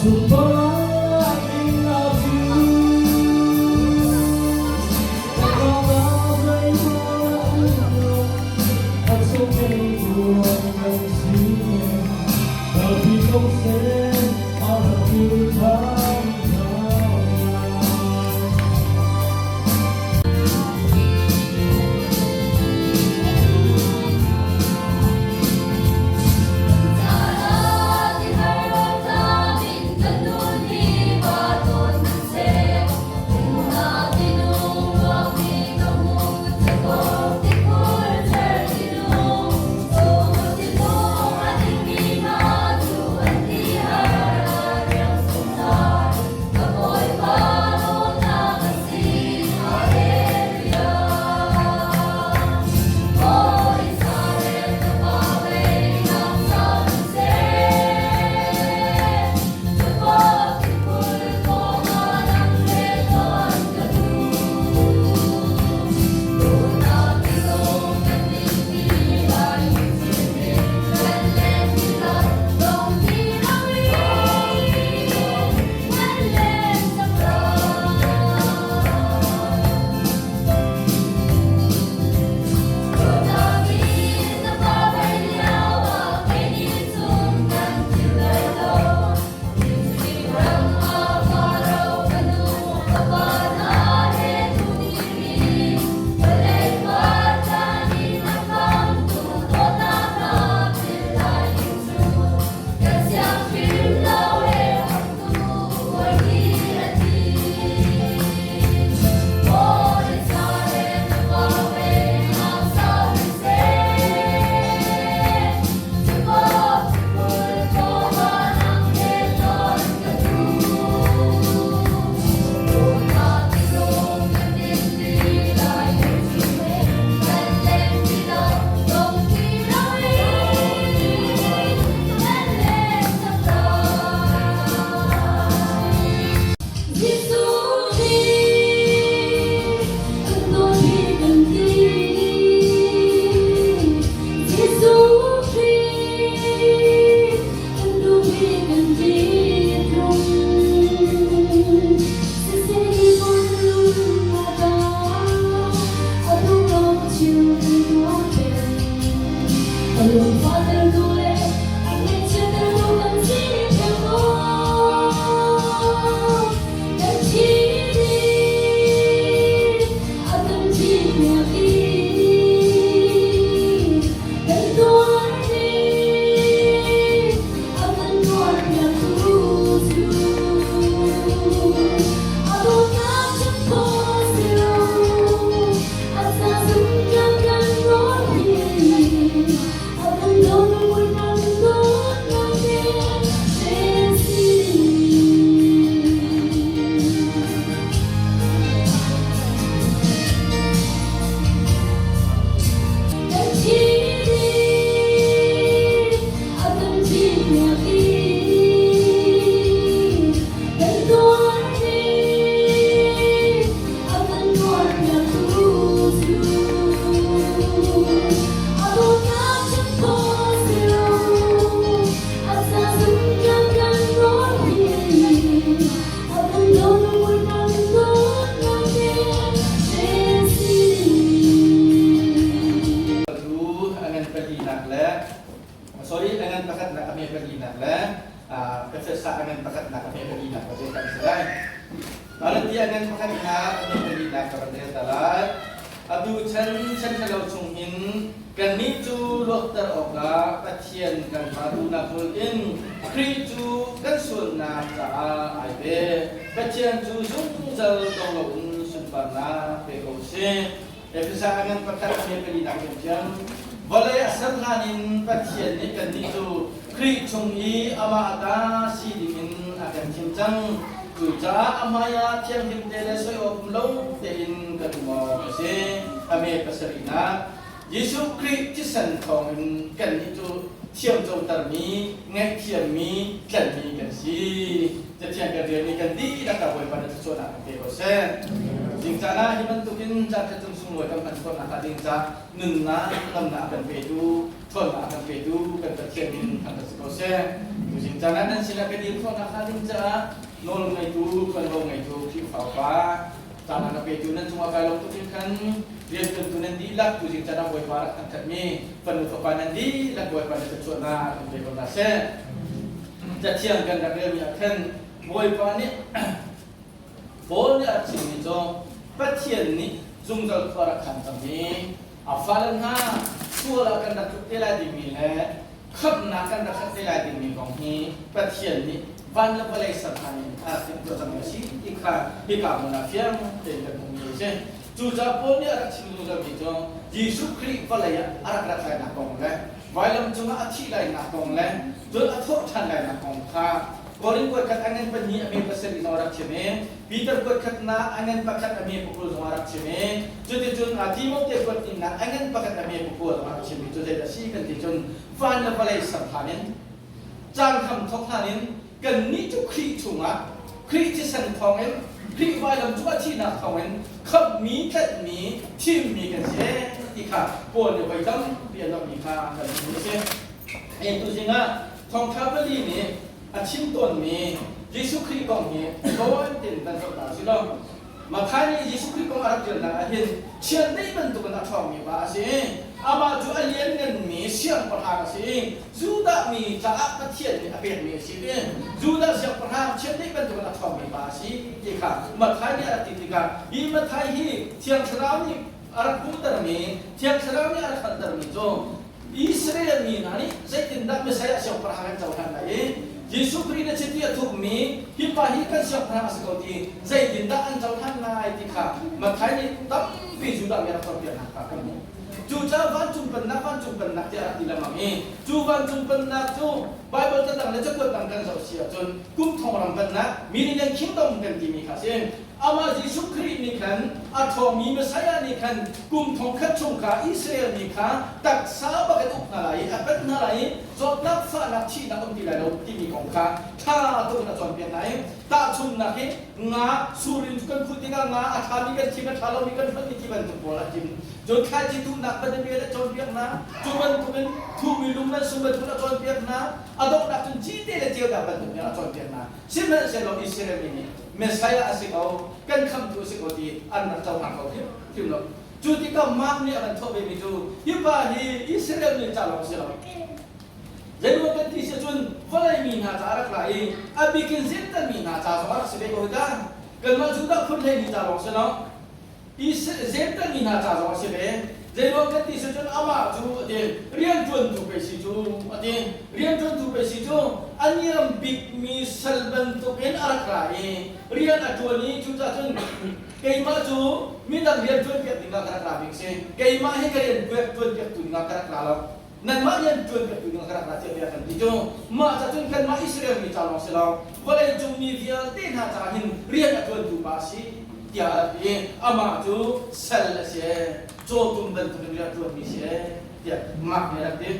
sunparnak dingah cu Cu a ngan palinak le sorry a ngan pakhatnak a hme palinak le Efesa a ngan pakhatnak a hme palinak ka pe kan si lai. Ti a ngan pakhatnak a hme palinak ka van rel ta lai. Atu chan chan ṭhalo chung hin kannih cu luatter awkah Pathian kan Pa duhnak hmul in Khrih cu kan sualnak caah ai pe. Pathian cu zungzal dong loin sunparnak pe ko sih. Efesa a ngan pakhat a hme palinak thiamthiam. Vawlei a ser hlan in Pathian nih kannih cu Khrih chung i amah ta si dingin a kan thim cang. Cucaah a hmaiah thianghlim te le soi awk um lo tein kan um awk a si. A me pasarihnak Jesuh Khrih thisen thawngin kannih cu thiamcotermi, ngaihthiammi, tlanhmi kan si. Cathiang kan relmi kan dihlak ah Bawipa na thluachuahnak kan pe ko seh. Zing caan ah hi bantukin caan khat cung sunglawi kan hman khawhnak hnga ding ca nunnak lamnak a kan petu, ṭhawnnak a kan petu kan Pathian min thangṭhat si ko seh. Tuzing caan ah nan sinah ka dir khawh nakhnga ding caah nawl ngeitu, ṭuanvo ngeitu Khrihfa upa, caan a petu nan cungah kai lawm tuk in khan rianṭuantu nan dihlak tuzing caan ah Bawipa rak thangṭhatmi fanu fapa nan dihlak Bawipa na thluachuahnak in pe ko hna seh. Cathiang kan rak relmi ah khan Bawipa nih Paul nih a rak chimmi cu Pathian nih zungzal khua rak khan cang i a fale hna sual ah kan rak tluk te lai dingmi le khamhnak kan rak khat te lai dingmi kong hi Pathian nih van le vawlei ser hlan in a rak timhtuah cangmi a si ti kha hika hmun ah fiang tein kan hmuhmi a si. Cucaah Paul nih a rak chim zungzalmi cu Jesuh Khrih vawlei ah a rak rat lainak kong le vailam cungah a thih lainak kong le cun a thawh ṭhan lainak kong kha Korin kuatkhat a ngan pahnih a me pasarih zong a rak chim i Peter kuatkhatnak a ngan pakhat a me pakua zong a rak chim i cuticun Timote kuathnihnak a ngan pakhat a me pakua zong a rak chim i cu zeidah a si kan ti cun van le vawlei ser hlan in caan hram thawk hlan in kannih cu Khrih chungah Khrih thisen thawngin Khrih vailam cungah thihnak thawngin khamhmi tlaihmi thimmi kan si ti kha Paul nih voi tampi a lammi kha kan hmuh a si. Tuzing ah Thawngṭha pali nih a chim tawnmi Jesuh Khrih kong hi tawi tein kan zoh hna usih law Matthai nih Jesuh Khrih kong a rak ṭialnak ah hin chiandeih bantukin a ṭhawngmi pa a si. Amah cu a liannganmi siangpahrang a si. Judah mi caah Pathian nih a pekmi a si i Judah siangpahrang chiandeih bantukin a ṭhawngmi pa a si ti kha Matthai nih a rak ti tikah hi Matthai hi Thiang Thlarau nih a rak hmuhtermi, Thiang Thlarau nih a rak hngalhtermi cu Israel mi hna nih zeitindah Messiah siangpahrang an cohlan lai i Jesuh Khrih na chiti a thukmi hi pa hi kan siangpahrang a si ko ti zeitindah an cohlan lai ti kha Matthai nih tampi Judah mi a rak cawnpiaknak kha kan hmuh. Cucaah vancung pennak vancung pennak tiah a rak ti lengmang i cu vancung pennak cu Baibal catang le cakuat dang kan zoh si ahcun kum thong ram pennak Millennial Kingdom kan timi kha a si. Amah Jesuh Khrih nih khan a ṭhawngmi Messiah nih khan kum thongkhat chung kha Israel mi kha taksa bak in uk hna lai i a pen hna lai i zawtnak fahnak thihnak um ti lai lo timi kong kha ṭha tuk in a cawnpiak hna i tahchunhnak hi nga sur in kan khuh tikah nga a ṭhami kan thim a ṭha lomi kan hlonh ti bantuk pawl a chim. Cun thlaici tuhnak banabia a cawnpiak hna. Cu bantukin thuhmi lung man sung bantukin a cawnpiak hna. A donghnak cun cite le ceunak bantukin a cawnpiak hna. Sihmanhsehlaw Israel mi nih Messiah a si ko, kan khamhtu a si ko ti an rak cohlang ko hrimhrim lo. Cu tikah Mark nih a van thawh vemi cu hi pa hi Israel mi ca lawng si lo. Zeiruang kan ti si cun vawlei mi hna ca a rak ra i a bik in Jentail mi hna ca zong a rak si ve ko hi ta. Kanmah Judah phun hlei mi ca lawng si lo. Jentail mi hna ca zong a si ve. Zeiruang kan ti si cun amah cu a ti rianṭuantu pei si cu a ti. Rianṭuantu pei si cu a niam bikmi sal bantukin a rak ra i rian a ṭuan i cucaah cun keimah cu midang rian ṭuanpiak dingah ka rak ra bik si. Keimah hi ka rian ṭuanpiaktu dingah ka rak ra lo. Nanmah rian ṭuanpiaktu dingah ka rak ra tiah bia kan ti cu. Mah ca cun kanmah Israel mi ca lawng si lo, vawleicung mi vialte hna caah hin rian a ṭuantu pa a si. Tiah a rak ti i amah cu sal a si cawtum bantukin rian a ṭuanmi si tiah Mark nih a rak ti.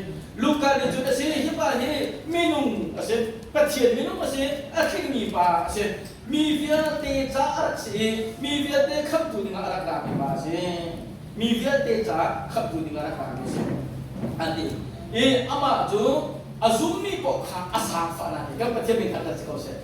Luka nih cun a si hi pa hi minung a si Pathian minung a si a tlingmi pa a si mi vialte ca a rak si i mi vialte khamhtu dingah a rak rami pa a si mi vialte ca khamhtu dingah a rak rami a si an ti i amah cu a zummi paoh kha a zaangfahnak he kan Pathian min thangṭhat si ko seh.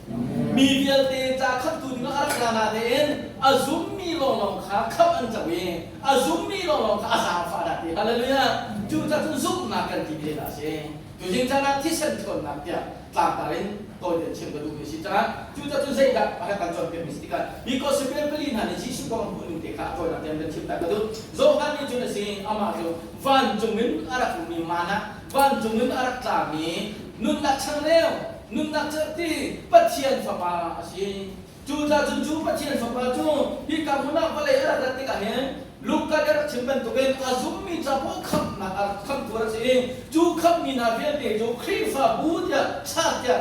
Mi vialte ca khamhtu dingah a rak ra natein a zummi lawnglawng kha khamh an co i a zummi lawnglawng kha a zaangfahnak ti hallelujah cu ca cun zumhnak kan ti te a si. Tuzing caan ah thisen ṭhawnnak tiah tlangtar in tawite chim ka duhmi a si caah cu ca cu zeidah a rak kan cawnpiakmi si tikah hi gospel pali hna nih Jesuh kong an hmuhning te kha a tawinak tein kan chim ta ka duh. Johan nih cun a si amah cu vancung in a rak ummi mana vancung in a rak tlami nunnak changreu, nunnak cerhti Pathian Fapa a si. Cucaah cun cu Pathian Fapa cu hika hmun ah vawlei a rak rat tikah hin Luka nih a rak chim bantukin a zummi ca paoh khamhnak a rak khamhtu a rak si i cu khamhmi hna vialte cu Khrihfabu tiah chak tiah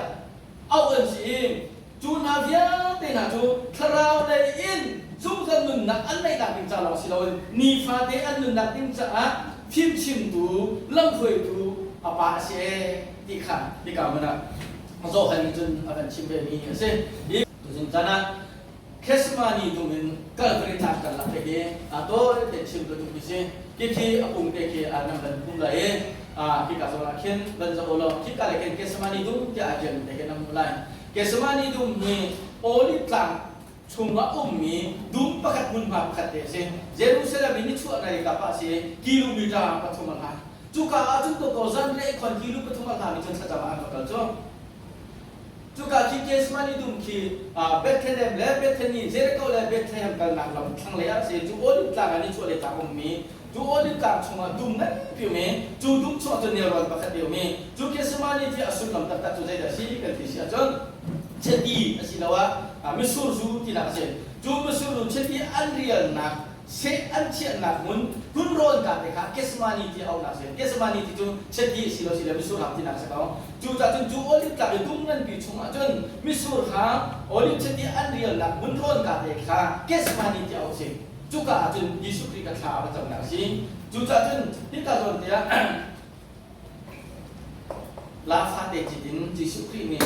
auh an si i cu hna vialte hna cu thlarau lei in zungzal nunnak an neihnak ding ca lawng si loin nifate an nunnak ding caah fimchimtu lamhruaitu a pa a si ee ti kha hika hmun ah Johan nih cun a kan chim vemi a si. Tuzing caan ah Gethsemane dum in Calvary tlang karlak te hi tawi te chim ka duhmi si. Khi a pum te khi nan van hmu lai i. Hika zawn ah khin van zoh u law khika le khin Gethsemane dum tiah aa ṭialmi te khin na hmuh lai. Gethsemane dum hi Olive tlang chungah ummi dum pakhat hmunhma pakhat te a si. Jerusalem in nichuah kap ah a si kilometer 3 a hla. Cuka ah cun ko zanriah i khon kilo 3 a hlami cun thlacam ah an va kal cu. Cuka khi Gethsemane dum khi Bethlehem le Bethany, Jericho le Bethlehem kalnak lam thlanglei ah a si. Cu Olive tlang ah nichuah lei tlang ummi cu Olive tlang chungah dum nganpi um i cu dum chungah cun nelrawn pakhat te um i cu Gethsemane ti a sullam taktak cu zeidah a si kan ti si ahcun chiti asiloah mitsur zu tinak a si. Cu mitsur zu chiti an rialnak seh an chiahnak hmun hmunrawn ka te kha Gethsemane ti auhnak a si. Gethsemane ti cu chiti asilo sile mitsur hang tinak a si ko. Cucaah cun cu olive tlang i dum nganpi chungah cun mitsur hang olive chiti an rialnak hmunrawn ka te kha Gethsemane ti auh a si. Cuka ah cun Jesuh Khrih ka thla a va camnak a si. Cucaah cun hika zawn te ah La fate cit in Jesuh Khrih nih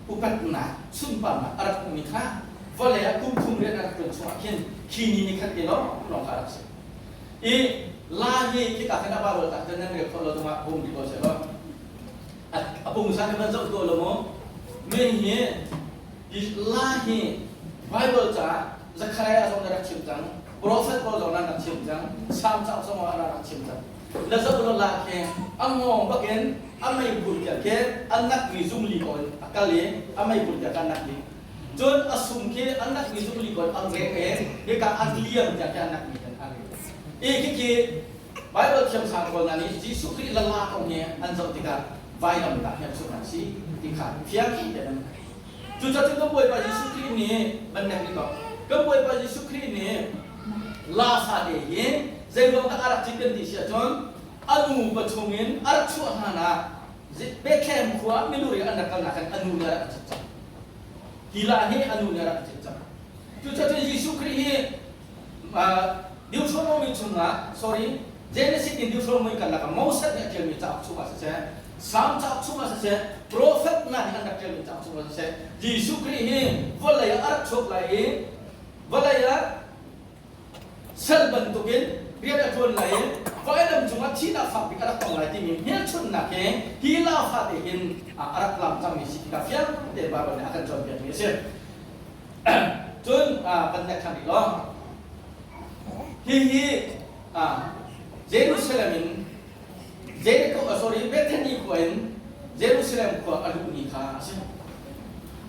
upatnak sunparnak a rak hmuhmi kha vawlei ah kum thum rian a rak ṭuan chungah khin khi ni ni khat te lawng lawng kha a rak si. I la hi khika khan a Bible tak cun nan rel khawh lo zongah bum ti ko seh law a pungsan hi van zoh tuah lo mu. Min hi la hi Bible caah Zechariah zong na rak chim cang, Prophet pawl zong nan rak chim cang, Salm cauk zong ah rak chim cang. Na zoh lo la khi a ngawng bakin a meipul tiang khi a nakmi zungli ko in a kal i a meipul tiang kha a nak dih. Cun a sum khi a nakmi zungli ko in a rek i hika a liam tiang khi a nakmi khan a rek. I khikhi Bible thiamsang pawl hna nih Jesuh Khrih lala kong hi an zoh tikah vailamtah hi an sung an si ti kha fiang tein an Cucaah cun kan Bawipa Jesuh Khrih nih van nek rih ko. Kan Bawipa Jesuh Khrih nih la fate hi zeiruang dah a rak cit kan ti si ahcun a nu pa chungin a rak chuah hlan ah Bethlehem khua miluri an rak kalnak khan a nu nih a rak cit cang. Hi la hi a nu nih a rak cit cang. Cucaah cun Jesuh Khrih hi Deuteronomy chungah sorry Genesis in Deuteronomy karlak ah Moses nih a ṭialmi cauk chungah siseh Salm cauk chungah siseh profet hna nih an rak ṭialmi cauk chungah siseh Jesuh Khrih hi vawlei ah a rak chuak lai i vawlei ah sal bantukin rian a ṭuan lai i vailam cungah thihnak fak bik a rak tong lai timi hmelchunhnak hi hi la fate hin a rak lam cangmi si tikah fiang tein Baibal nih a kan cawnpiakmi a si. Cun kan nek ṭhan rih law hihi Jerusalem in Jericho sorry Bethany khua in Jerusalem khua a luhmi kha a si.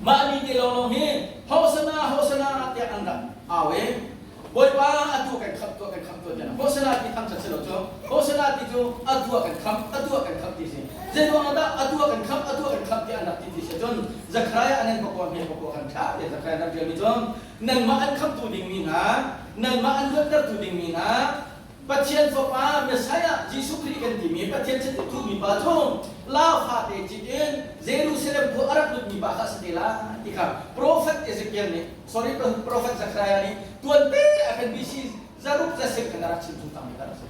Mah ni te lawnglawng hi Hosanna Hosanna tiah an rak au i Bawipa atu kan khamh tuah kan khamh tuah tiah Hosanna ti thangṭhat si lo cu Hosanna ti cu atu ah kan khamh atu ah kan khamh ti si. Zeiruang ah dah atu ah kan khamh atu ah kan khamh tiah an rak ti ti si cun Zechariah an pakua hme pakua khan ṭha te Zechariah rak ṭialmi cu nanmah an khamhtu dingmi hna nanmah an luattertu dingmi hna Pathian Fapa Messiah Jesuh Khrih kan timi Pathian chiti thuhmi pa cu la fate cit in Jerusalem khua a rak lutmi pa kha a si te lai ti kha Prophet Ezekiel nih sorry Prophet Zechariah nih tuante a kan BC zaruk zasik khan a rak chim chung cangmi kha a si.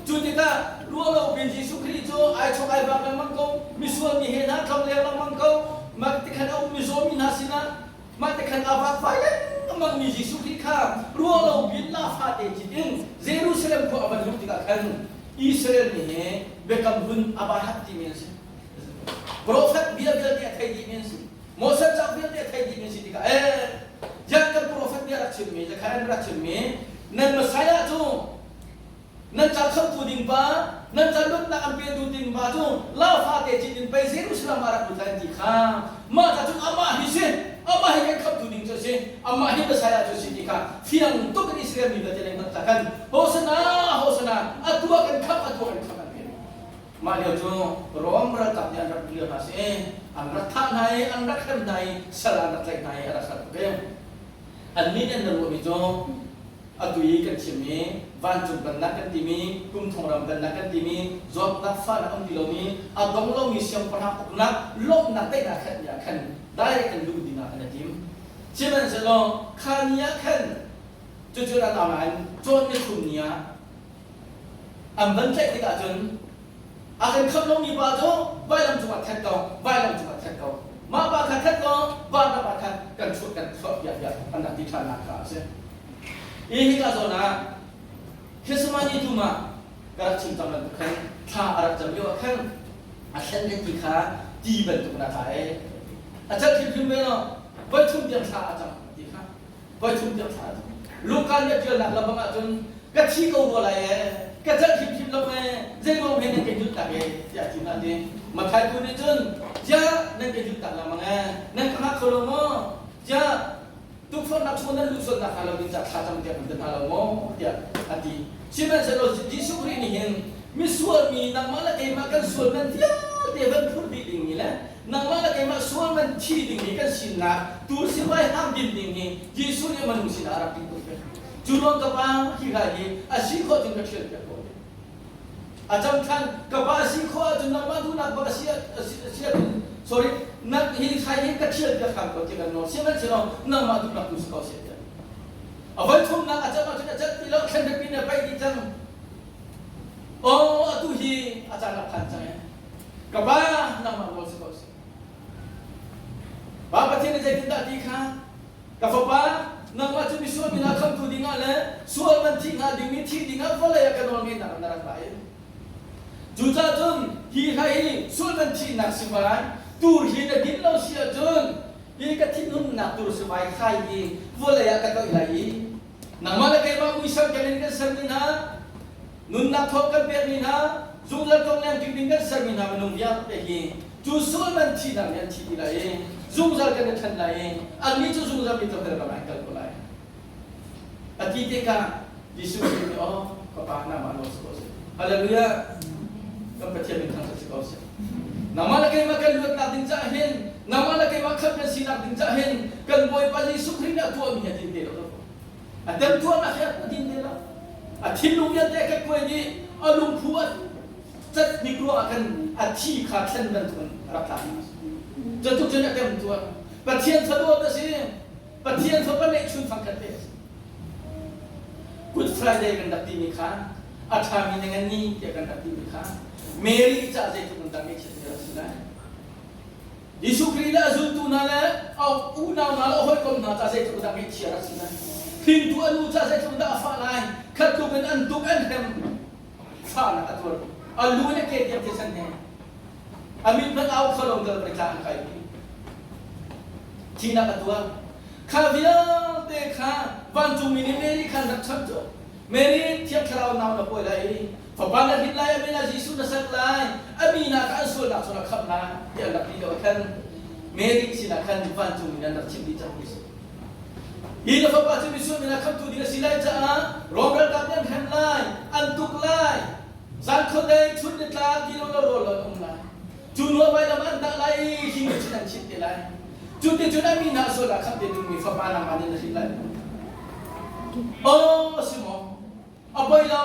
Cu tikah ruahlo pin Jesuh Khrih cu ai chok ai vak lengmang ko, misual mi he hna tlong leng lengmang ko, mah tikhan a um mizaw mi hna sinah Mah te khan aa vakvai lengmang mi Jesuh Khrih kha ruahlo bin la fate cit in Jerusalem khua a van luh tikah khan Israel mi he biakam hlun a bahat timi an si. Profet bia vialte a thei dihmi an si. Moses cauk vialte a thei dihmi an si tikah ee Jan kan profet bia rak chimmi, Zechariah rak chimmi nan Messiah cu Nan ca khamtu ding pa, nan ca luatnak an petu ding pa cu lau fate cit in pei Jerusalem ah rak lut lai an ti kha. Mah ca cun amah hi si, amah hi kan khamtu ding cu a si, amah hi Messiah cu a si ti kha fiang tuk in Israel mi vialte nih hngalh ta kan Hosanna, Hosanna, atu ah kan khamh, atu ah kan khamh an ti. Mah lio cu Rom ralkap nih an rak lio hna si, an rak thah hna i an rak hrem hna i sal an rak tlaih hna i a rak sal tuk i annih nih an ruahmi cu Atu i kan chimmi vancung pennak kan timi, kum thong ram pennak kan timi, zawtnak fahnak um ti lomi, a dong lomi siangpahrang uknak, lawmhnak daihnak khat ni ah khan direct in luh ding ah khan a tim. Sihmanhsehlaw kha ni ah khan cucu ran au nain cawn ni thum ni ah an van tlaih tikah cun a kan khamh lomi pa cu vailam cungah that ko, vailam cungah that ko. Mah pa kha that ko, vanram ah khan kan chuah kan chuah piak tiah an rak ti ṭhannak kha a si. Hi hika zawn ah Gethsemane dum ah Ka rak chim cang bantuk khan thla a rak cam lio ah khan a thlen kan ti kha ti bantuk in a tla ee. A cat hrimhrim ve lo. Voi thum tiang thla a cam ti kha. Voi thum tiang thla a cam. Luka nih a ṭialnak lamang ahcun ka thi ko rua lai ee, ka cat hrimhrim lo ee, zeiruang he nan ka zulh tak ee tiah a ti hna ti. Matthai tu nih cun ziah nan ka zulh tak lengmang ee, nan ka hngak kho lo maw? Ziah tukforhnak chung nan luh sual nakhnga lo ding caah thlacam tiah kan ti hna lo maw tiah a ti. Sihmanhsehlaw Jesuh Khrih nih hin misual mi nangmah le keimah kan sual man vialte van phurh dih dingmi le nangmah le keimah sual man thi dingmi kan sinak tu sivai hang din ding hi Jesuh nih minung sinah a rak ti tuk ve. Cu ruang ka pa hi hla hi a si khawh cun ka ṭhial piak ko. A cam ṭhan ka pa a si khawh ahcun nangmah duhnak bak a si ahcun sorry nak hi thlai hi ka ṭhial piak hram ko ti kan nawl sihmanhsehlaw nangmah duhnak tu si ko seh tiah. A voi thumnak a cam ahcun a cat ti lo thlen biapi na paih dih cang. Aw atu hi a caan a phan cang ee. Ka pa nangmah nawl si ko seh. Pa Pathian nih zeitindah ti kha Ka fapa, nangmah cu misual mi hna khamhtu dingah le sual man thih hnga dingmi thih dingah vawlei ah ka nawlngeihnak na rak la i cucaah cun hi hla hi sual man thihnak sivai tur hi na din lo si ahcun hi ka thinhunnak tur sivai khai hi vawlei ah ka toih lai i nangmah le keimah muisam keng in kan sermi hna nunnak thawk kan pekmi hna zungzal tong leng ding kan sermi hna minung vialte hi cu sual man thihnak nih an thi ti lai i zungzal kan i ṭhen lai i annih cu zungzal mi tlawmte ram ah an kal ko lai. A ti tikah Jesuh Khrih nih aw ka pa nangmah nawl si ko seh. Hallelujah. Kan Pathian min thangṭhat si ko seh. Nangmah le keimah kan luatnak ding caah hin nangmah le keimah khamh kan sinak ding caah hin kan Bawipa Jesuh Khrih nih a tuahmi hi a din te lo. A temtuarnak hi a din te lo. A thinlung vialte a kekkuai dih, a lungphu a cat bik ruangah khan a thi kha thlen bantukin a rak tla. Cutuk cun a temtuar. Pathian fadawt a si. Pathian fapa neihchun fangkhat te a si. Good Friday kan rak timi kha a ṭhami na ngan ni tiah kan rak timi kha Mary caah zeitluk in dah ngaihchiat a si lai. Jesuh Khrih le a zultu hna le a unau hna le a hawikom hna ca zeitluk dah ngaihchia rak si lai. Hringtu a nu ca zeitluk dah a fah lai. Khat tluk in an tuk an hrem. Fahnak a tuar. A lu in a ke tiang thisen he. A mit hmanh au kho lo dal tla an kai pi. Thihnak a tuar. Kha vialte kha vancungmi nih Mary khan rak cham cu. Mary Thiang Thlarau nau na pawi lai i fapa na hrin lai, a min ah Jesuh na sak lai, a mi hna kha an sualnak cu na khamh lai tiah an rak ti lio ah khan Mary sinah khan vancung in an rak chimh dih cang ti si. Hi na fapa cu misual min ah khamhtu ding a si lai caah Rom ralkap nih an hrem lai, an tuk lai, zan khuadei chun nitlak ti lo lo rawl an um lai. Cu nuah vailam an dah lai i hi nih cun an chimh te lai. Cu ti cun a mi hna sual ah khamh te dingmi fapa nangmah nih na hrin lai. Aw si maw? A poi lo.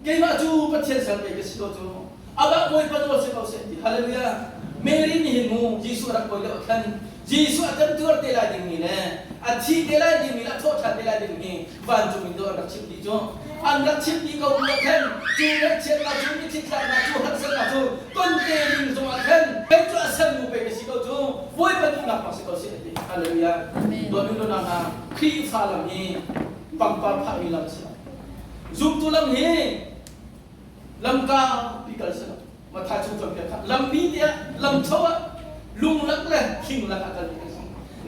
Keimah cu Pathian sal pei ka si ko cu. Amah Bawipa nawl si ko seh ti. Hallelujah. Mary nih hin mu Jesuh rak poi deuh khan Jesuh a temtuar te lai dingmi le a thi te lai dingmi le a thawhṭhan te lai dingmi vancung in dawh an rak chimh dih cu. An rak chimh dih ko bu ah khan cu ngaihchiatnak cu mitthli tlaknak cu harsatnak cu ton te ding zongah khan kei cu a salnu pei ka si ko cu Bawipa duhnak bak si ko seh a ti. Hallelujah. Dawt in hna Khrihfa lam hi pangpar phahmi lam a si lo. Zumtu lam hi lamka pi kal si lo. Matthai chung cawnpiak kha lammi tiah lamcho ah lung lak le thing lak ah kalmi kan si.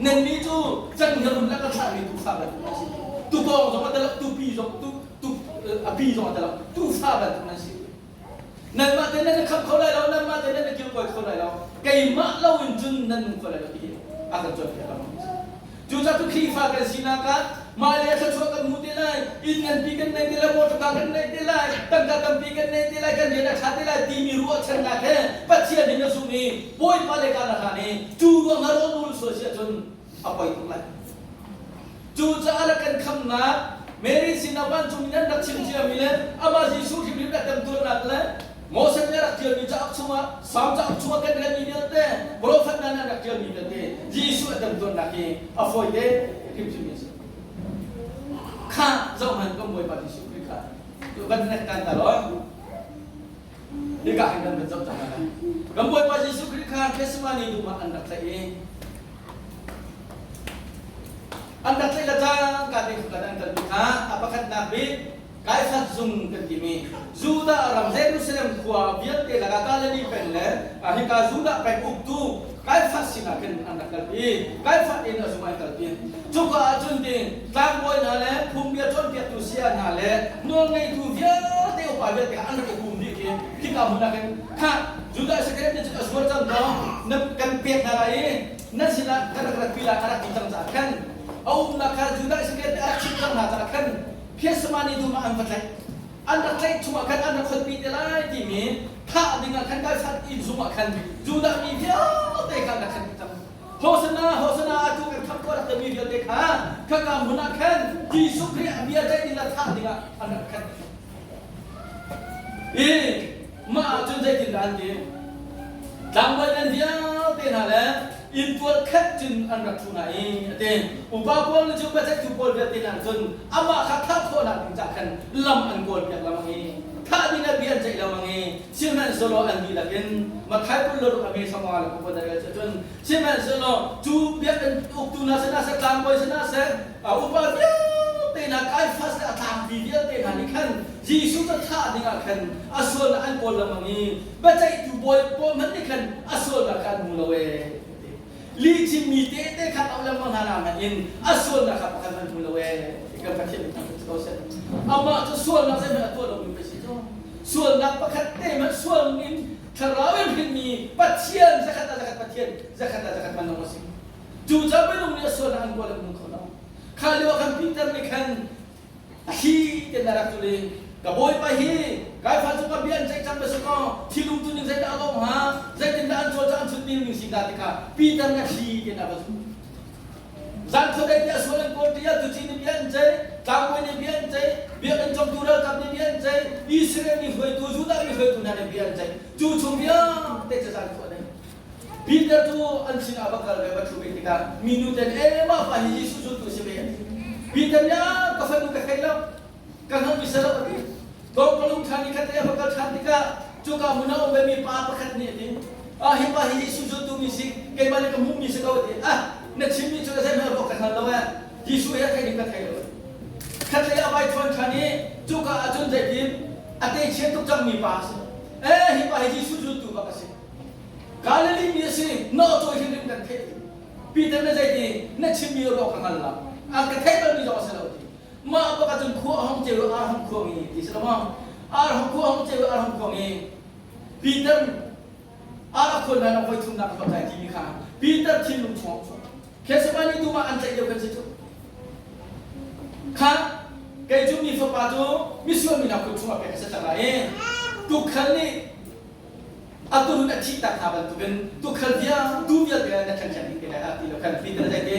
Nannih cu canghngia lak a thlahmi tuufa bantuk nan si. Tukawng zong a tel tupi zong tu tu a pi zong a tel tuufa bantuk nan si. Nanmah te nan i khamh kho lai lo, nanmah te nan i kilkawi kho lai lo. Keimah lo in cun nan nung kho lai lo ti hi a kan cawnpiak lengmang. Cucaah cu Khrihfa kan sinak ah mah le thluachuah kan hmu te lai, inn nganpi kan nei te lai, motor kan nei te lai, tangka tampi kan nei te lai, kan rian a ṭha te lai timi ruahchannak he Pathian in na zumh i Bawipa le ka na hlan i cu ruang ah rawl sual si ahcun a poi tuk lai. Cucaah le kan khamnak Mary sinah vancung in an rak chim ciami le amah Jesuh hrimhrim a temtuarnak le Moses nih a rak ṭialmi cauk chungah Salm cauk chungah kan relmi vialte profet hna nih an rak ṭialmi vialte Jesuh a temtuarnak hi a fawite hrimhrim a si. Kha zohhmanh kan Bawipa Jesuh Khrih kha van nek kan ta law hika hin kan van zoh cang lai. Kan Bawipa Jesuh Khrih kha Gethsemane dum ah an rak tlaih i an rak tlaih le cangka te kha an kalpi kha a pakhatnak bik. Kaifas zung kan timi Judah ram Jerusalem khua vialte lakah Galilee peng le hika Judah peng uktu Kaifas sinah khin an rak kalpi. Kaifas inn a zung an kalpi. Cuka ah cun ti tlangbawi hna le phungbia cawnpiaktu saya hna le nawlngeitu vialte upa vialte kha an rak i pum dih khi khika hmun ah khin khah Judah Isakariot nih cun a zuar cang kaw na kan pek hna lai i nan sinah kan rak ratpi lai a rak ti cang caah khan a umnak kha Judah Isakariot nih a rak chimh cang hna caah khan Gethsemane dum ah an va tlaih. An rak tlaih chungah khan an rak khonpi te lai timi thah dingah khan kalsat inn zung ah khan Judah mi vialte kha an rak khan cang. Hosanna, Hosanna, atu kan khamh ko rak timi vialte kha khaka hmun ah khan Jesuh Khrih a bia ceih ding le thah dingah an rak khan. I mah ah cun zeitindah an ti? Tlangbawi ngan vialte hna le inntual khat cun an rak ṭhu hna i a ti. Upa pawl nih cun biaceihtu pawl vialte hna cun amah kha thah khawhnak ding caah khan lam an kawlpiak lengmang i thah ding ah bia an ceih lengmang i sihmanhsehlaw an dihlak in Matthai 26 a me sawmnga le pakua na rel cun sihmanhsehlaw cu biakinn uktu hna sinah seh tlangbawi sinah seh upa vialte hna Kaifas le a tlangpi vialte hna nih khan Jesuh cu thah dingah khan a sualnak an kawl lengmang i biaceihtu bawi pawl hmanh nih khan a sualnak kha an hmu lo ee. Lihchimmi tehte kha auh lengmang hna hmanh in a sualnak kha pakhat hmanh hmu lo ee. Kan Pathian nih thangṭhat si ko seh. Amah cu sualnak zeihmanh a tuah lomi pei si cu. Sualnak pakhat te hmanh sual in thlarau in hrinmi Pathian zakhat ah zakhat Pathian zakhat ah zakhat manung a si. Cucaah minung nih a sualnak an kawl an hmu kho lo. Kha lio ah khan Peter nih khan a thli te na rak cul i ka bawipa hi Kaifa cu ka bia an ceih cang bia kaw thilung tu ning zeidah a lawm hnga zeitindah an cawl an chut ning si dah tikha Peter na thli te na va zul zan khuadei te a sual an kawl tia tuci nih bia an ceih tlangbawi nih bia an ceih biakinn congtu ralkap nih bia an ceih Israel mi hruaitu Judah mi hruaitu hna nih bia an ceih cu chung vialte cu zan khuadei Peter cu an sinah va kal ve va ṭhu ve tikah minu ten e mah pa hi Jesuh zultu si ve an ti. Peter nih ah ka fanu ka thei lo ka hngalh mi si lo a ti. Tlawmpalung ṭhan i khatte a va kal ṭhan tikah cuka hmun ah um vemi pa pakhat nih a ti. Ah hi pa hi Jesuh zultu mi si keimah nih ka hmuhmi si ko a ti. Ah na chimmi cu zeihmanh ruah ka hngal lo eh. Jesuh he a theih ding ka thei lo. Khatlei a vai ṭhuan ṭhan i cuka ah cun zeitin a techia tuk cangmi pa a si. Eh hi pa hi Jesuh zultu bak a si. Galilee mi a si, nawhcawi hrimhrim kan theih ti. Peter na zeiti na chimmi ruah ka hngal lo. A ka theih balmi zong a si lo ti. Mah bak ahcun khua a hong ceu ar hong khuang i ti si lo maw? Ar hong khua hong ceu ar hong khuang i Peter ar a khuan lai lo voi thumnak ka hlawt lai timi kha Peter thinlung chung a chuak. Gethsemane dum ah an tlaih lio kan si cu. Kha kei cu mi fapa cu misual mi hna kut chungah pek a si cang lai i tuukhal nih A turun a thih tak hna bantukin tuukhal vial tuu vialte na ṭhenṭhen ding te lai ah ti lo khan Peter zei ti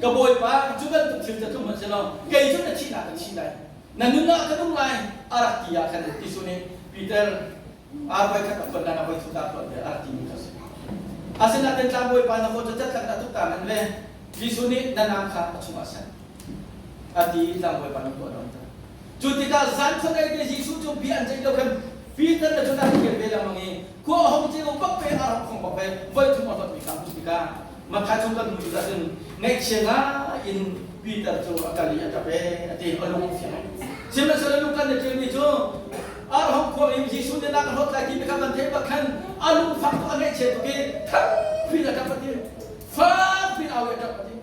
ka bawipa cu bantuk thil cu tlung hmanh selaw kei cu na thihnak ka thi lai na nun ah ka nung lai a rak ti ah khan Jesuh nih Peter ar voi khat a khuan na voi thum ta khuan a rak timi kha a si. Asinain tlangbawipa na kaw cu catlak na tuk ta nan le Jesuh nih na nam kha a chungah seh a ti i tlangbawipa na tuah dong Cu tikah zan khuadei te Jesuh cu bia an ceih lio khan Peter le Jonah an kir ve lengmang i khua a hong ceu bak ve a rak khong bak ve voi thum a hlawtmi kha a hmuh tikah Matthai chung kan hmuh tikah cun ngaihchia ngai in Peter cu a kal i a ṭap ee a ti a lung a fiang. Sihmanhsehlaw Luka nih ṭialmi cu ar hong khua in Jesuh nih nak a hlawt lai ti kha kan theih bak khan a lungfak tuk a ngaihchia tuk i thangpi in a ṭap a ti fakpi in au i a ṭap a ti.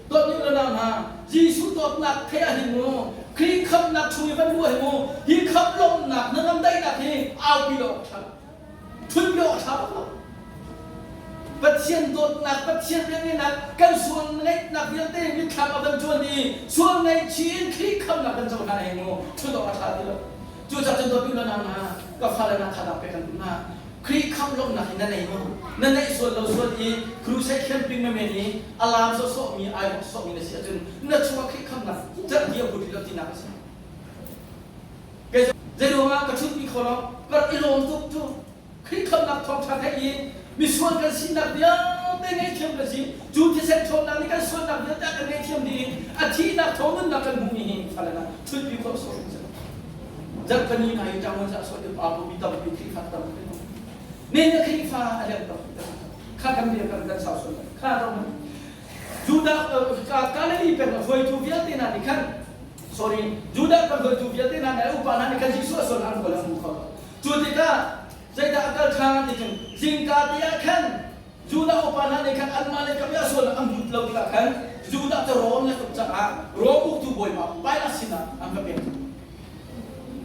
Dawtmi u le nau hna, Jesuh dawtnak theih ah hin mu, Khrih khamhnak chung i van luh ah hin mu, hi khamh lawmhnak, hnangam daihnak hi aupi lo awk ṭha. Ṭhutpi awk ṭha bak lo. Pathian dawtnak, Pathian rianngeinak, kan sual ngeihnak vialte mitthlam a van cuan i sual ngaihchih in Khrih khamhnak kan cohlan ah hin mu, ṭhut awk a ṭha ti lo. Cucaah cun dawtmi u le nau hna, ka fale hna thazaang pek kan duh hna. Khrih khamh lawmhnak hi na nei maw? Na neih sual lo sual i crusade camping na men i a laam sawhsawhmi ai bawk sawhmi na si ahcun na chungah Khrih khamhnak cerhti a but rih lo tinak a si. Kei zeiruangah ka chutmi kho lo ka rak i lawm tuk cu Khrih khamhnak thawngṭha theih i misual kan sinak vialte ngaihthiam kan si cu thisen ṭhawnnak nih kan sualnak vialte a kan ngaihthiam dih i a thihnak thawng nunnak kan hmuhmi hi fale na chutpi khawh sawh Zarhpini hna hi ṭang za sawh deuh aa mi tampi Khrihfa tampi ne na Khrihfa a leng tampi kha kan bia kan kan sau sual kha ro Judah Galilee peng a hruaitu vialte hna nih khan Sorry, Judah kan hruaitu vialte hna nih upa hna nih khan Jesuh a sual an kawl an hmu kho lo. Cu tikah zeidah a kal ṭhan ti cun zingka te ah khan Judah upa hna nih khan anmah le kam i a sual an hmuh lo tikah khan Judah cu Rom le tuk caah Rom uktu bawipa Pilat sinah an va pek.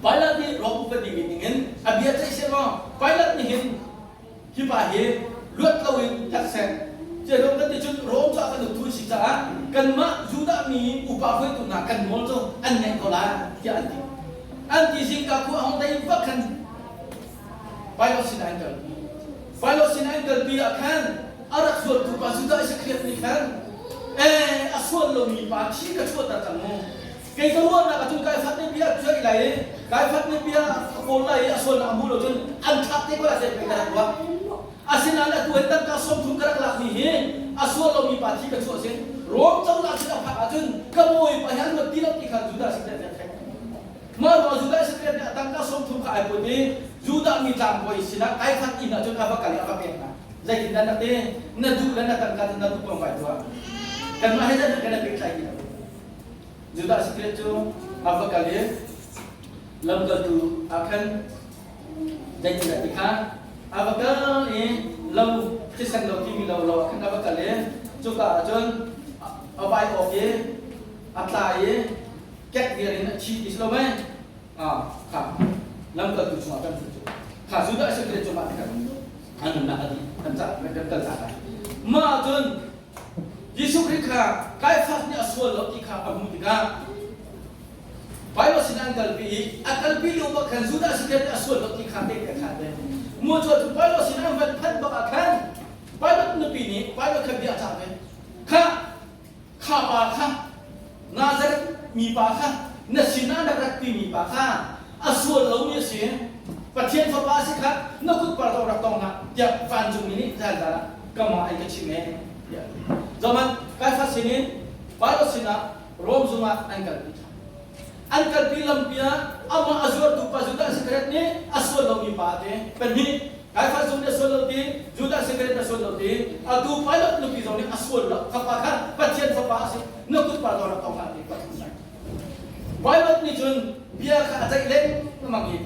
Pilat nih Rom upadi ningin a bia ceih seh law Pilat nih hin hi pa hi luat loin that seh. Cehlawm kan ti cun Rom cu a kan uktu si caah kanmah Judah mi upa hruaitu hna kan nawl cu an ngaih ko lai tiah an ti. An ti zingka khua a hung dei bak khan Pilate sinah an kalpi. Pilate sinah an kalpi ah khan a rak zualtu pa Judah Iskariot nih khan ee a sual lomi pa thi ka chuahter cang mu. Kei ka ruahnak ahcun Kaifat nih bia a ceih lai i Kaifat nih bia a kawl lai i a sualnak a hmuh lo cun an thlak te ko lai zei pei ka rak ruah. Asinain atu hi tangka 30 ka rak lakmi hi a sual lomi pa thi ka chuah sin Rom cozah sin a phak ahcun ka bawipa hi an luat ti lo ti kha Judah sin kan theih. Mah ruang Judah Iskariot nih a tangka 30 kha ai put i Judah mi tlangbawi sinah Kaifat inn ah cun a va kal i a va pek hna. Zeitindah na ti? Na duh le na tangka cu na duh ko vai tuah. Kanmah he zeihmanh kan i pehtlai ti lo. Judah Iskariot cu a va kal i lamkaltu ah khan zeitindah ti kha a va kal i lo thisen lo timi lo lo ah khan a va kal i cuka ah cun a vai awk i a tla i kek vial in a thi ti si lo mei ah kha lamkaltu chungah kan cu kha Judah Iskariot cu mah ti khan an nunnak a dih kan ca kan kal ta lai mah cun Jesuh Khrih kha Kaifas nih a sual lo ti kha a hmuh tikah Bible sin an kalpi i a kalpi lio bak khan Judah Iskariot nih a sual lo ti kha tehte khan te mu cu cu Bible sin an van phanh bak ah khan Bible nupi nih Bible kha bia a cah ve kha kha pa kha Nazareth mi pa kha na sinah na rat timi pa kha a sual lomi a si Pathian fapa a si kha na kut par rak tong hlah tiah vancungmi nih zan zan ah kamah ai ka chim ee tiah zaman Kaifas sinin Pilate sinah Rom zung ah an kalpi ṭhan an kalpi lampi ah amah a zuartu pa Judah Iskariot nih a sual lomi pa te pahnih Kaifas zong nih a sual lo ti Judah Iskariot a sual lo ti atu Pilate nupi zong nih a sual lo fapa kha Pathian fapa a si na kut par rak tong hlah ti Pilate nih cun bia kha a ceih lengmang i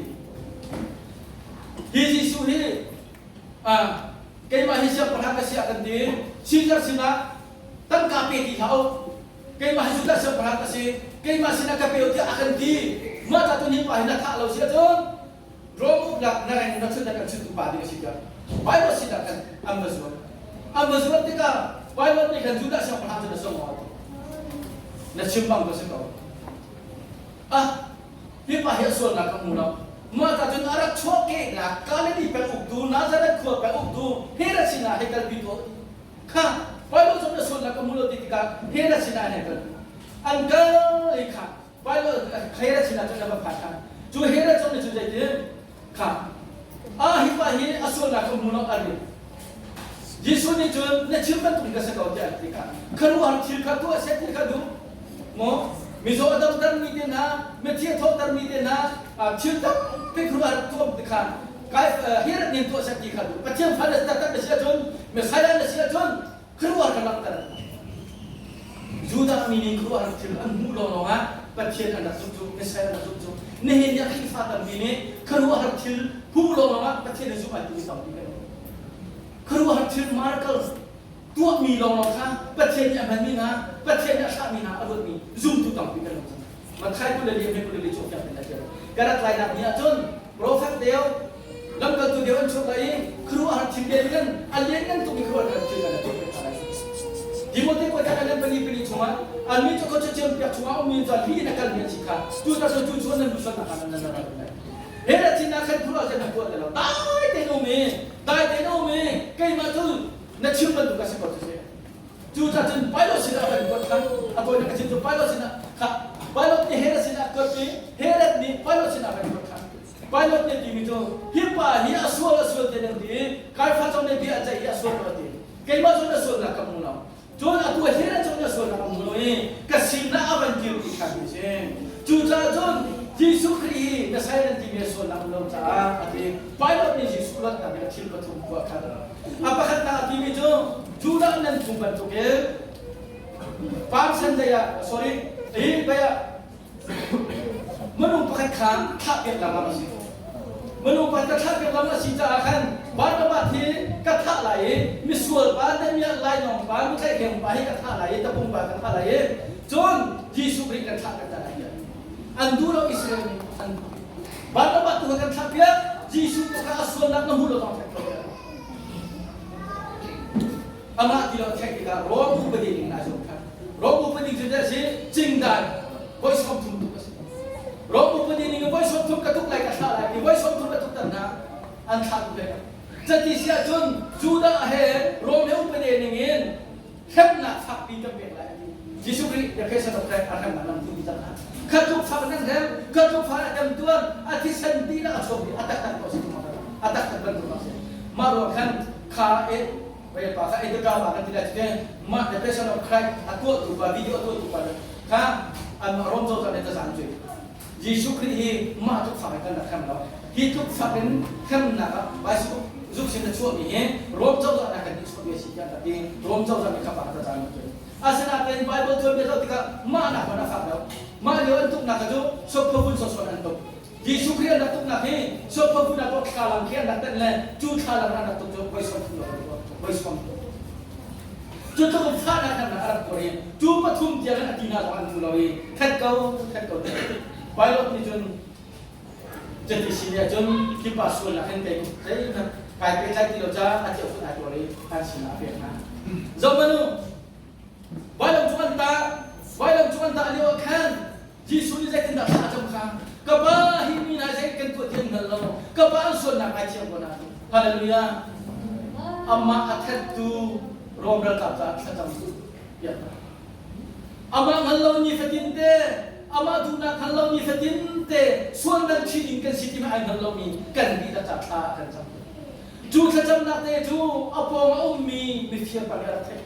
hi Jesuh hi keimah hi siangpahrang ka si ah kan ti Caesar sinah tangka pe ti hlah u keimah hi Judah siangpahrang ka si keimah sinah ka pe u tiah a kan ti mah ta cun hi pa hi na thah lo si ahcun Rom uknak na reng na chun na kan chuntu pa ding a si tiah Bible sinah khan an va zuar. An va zuar tikah Bible nih khan Judah siangpahrang cu na sung maw ti. Na chim bang ka si ko. Ah, hi pa hi a sualnak ka hmu lo. Mah ta cun a rak chuahkehnak Galilee peng uktu Nazareth khua peng uktu Herod sinah hei kalpi tuah kha Bible cu na sualnak ka hmu lo ti tikah Herod sinah hei kal. An kal i kha Bible Herod sinah cun a va phan ṭhan. Cu Herod zong nih cun zeitin? Kha ah hi pa hi a sualnak kha hmu lo a rin. Jesuh nih cun na chim bantuk in ka si ko tiah a ti kha. Khuaruahhar thil kha tuah seh ti kha duh. Maw mizaw a damtermi te hna, mithi a thawhtermi te hna, thil tampi khuaruahhar tuah ti kha Herod nih tuah seh ti kha duh. Pathian fa na taktak na si ahcun, Messiah na si ahcun khuaruahhar kha langhter. Judah mi nih khuaruahhar thil an hmuh lawnglawng ah Pathian an rak zumh cu, Messiah an rak zumh cu. Nihin ni ah Khrihfa tampi nih khuaruahhar thil hmuh lawnglawng ah Pathian an zumh ai timi tampi kan um. Khuaruahhar thil miracles tuahmi lawnglawng kha Pathian nih a hmanmi hna, Pathian nih a thlahmi hna a ruatmi zumtu tampi kan um cang. Matthai 24 he 24 cawnpiak in a ṭial. Ka rat lainak ni ahcun profet deu, lamkaltu deu an chuak lai i khuaruahhar thil lianngan, a lianngan tukmi khuaruahhar thil kan tuah ve hna lai. Timote kuat ah kan pali pali chungah annih cu khuacha cawnpiak chungah ummi cu li in a kalmi an si kha cu ta cu cu nan luhsuatnak ah nan nan ral lai. He rat sinah khan khuaruah cu nan tuah ti lo. Dai tein um i, dai tein um i, keimah cu na chim bantuk ka si ko cu si. Cucaah cun Pilate sinah a kan kuat khan a tawinak a chim cu Pilate sinah kha Pilate nih Herod sinah a kuat i Herod nih Pilate sinah a kan kuat khan Pilate nih timi cu hi pa hi a sual a sual te nan ti i Kaifa zong nih bia a ceih i a sual ko a ti keimah cun a sualnak ka hmu lo cun atu Herod zong nih a sualnak a hmu lo i ka sinah a van kir ti kha ti si cucaah cun Jesuh Khrih hi Messiah nan timi a sualnak um lo caah a ti Pilate nih Jesuh luatnak in a thil pathum kuah khan A pakhatnak a timi cu Judah nan phung bantukin Palm Sunday ah sorry hi pei ah Minung pakhat kha thlahpiak lam a si. Minung pakhat ka thlahpiak lam a si caah khan Barnabas hi ka thah lai i misual pa, damiah lainawng pa, mitlaihhleng pa hi ka thah lai i tapung pa ka thah lai i cun Jesuh Khrih kan thlah kan ta lai tiah an duh lo. Israel nih an duh. Barnabas tu kha kan thlahpiak, Jesuh tu kha a sualnak na hmu lo zong theih ko. Amah ti lo theih tikah Rom upadi ning naa zuam than. Rom upadi cu a si cingdan voi 30 tuk a si. Rom upadi ning in voi 30 ka tuk lai, ka thlah lai ti, voi 30 ka tuk ter hna, an thlah duh hlei lo. Cati si ahcun Judah he Rom he upadi ning in hremnak fakpi kan pek lai a ti. Jesuh Khrih the Passion of Christ a hremnak lam tu ti cang hna. Kha tluk fak nan hrem, kha tluk fak a temtuar, a thisen dihlak a chuak dih, a taktak ko si, a taktak bantuk a si. Mah ruang khan kha e pa kha editor pa kan ti lai cu mah the Passion of Christ a tuahtu pa, video a tuahtu pa kha anmah Rom cozah nih tazan cu Jesuh Khrih hi mah tluk fak in kan rak hrem lo. Hi tluk fak in hremnak ah bicycle zuk sin a chuahmi hi Rom cozah nih kan nih chuahmi a si tiah an rak ti. Rom cozah nih kha pa kha tazan cu. Asinain Bible tuanbia zoh tikah mah nak hmanh a fak lo. Mah lio an tuknak kha cu sopphawvun sawsawt an tuk. Jesuh Khrih an rak tuknak hi sopphawvun ah tuah thlalang khi an rak tenh le cu thlalang an rak tuk cu voi 30 lo voi 30. Cu tluk in fahnak an rak tuar i cu pathum tiang in a ti hna zong an hmu lo i that ko, that ko. Pilot nih cun cuti si nih ahcun hi pa sualnak hin kei zeihmanh kai pehtlai ti lo caah a thiahfun ai tuar i an sinah a pek hna. Zohmanh u, vailam cung an tah, vailam cung an tah lio ah khan Jesuh nih zeitindah thla a cam kha, ka pa, hi mi hna zei kan tuah ti an hngal lo, ka pa, an sualnak ngaithiam ko hna. Hallelujah. Amah a thattu Rom ralkap caah thlacam piak hna. Amah hngal lo nifatin te, amah duhnak hngal lo nifatin te sual nan ṭhi ding kan si ti ai hngal lomi kan dihlak ca thla kan cam. Cu thlacamnak te cu a pawng a ummi mifir pa nih a rak theih.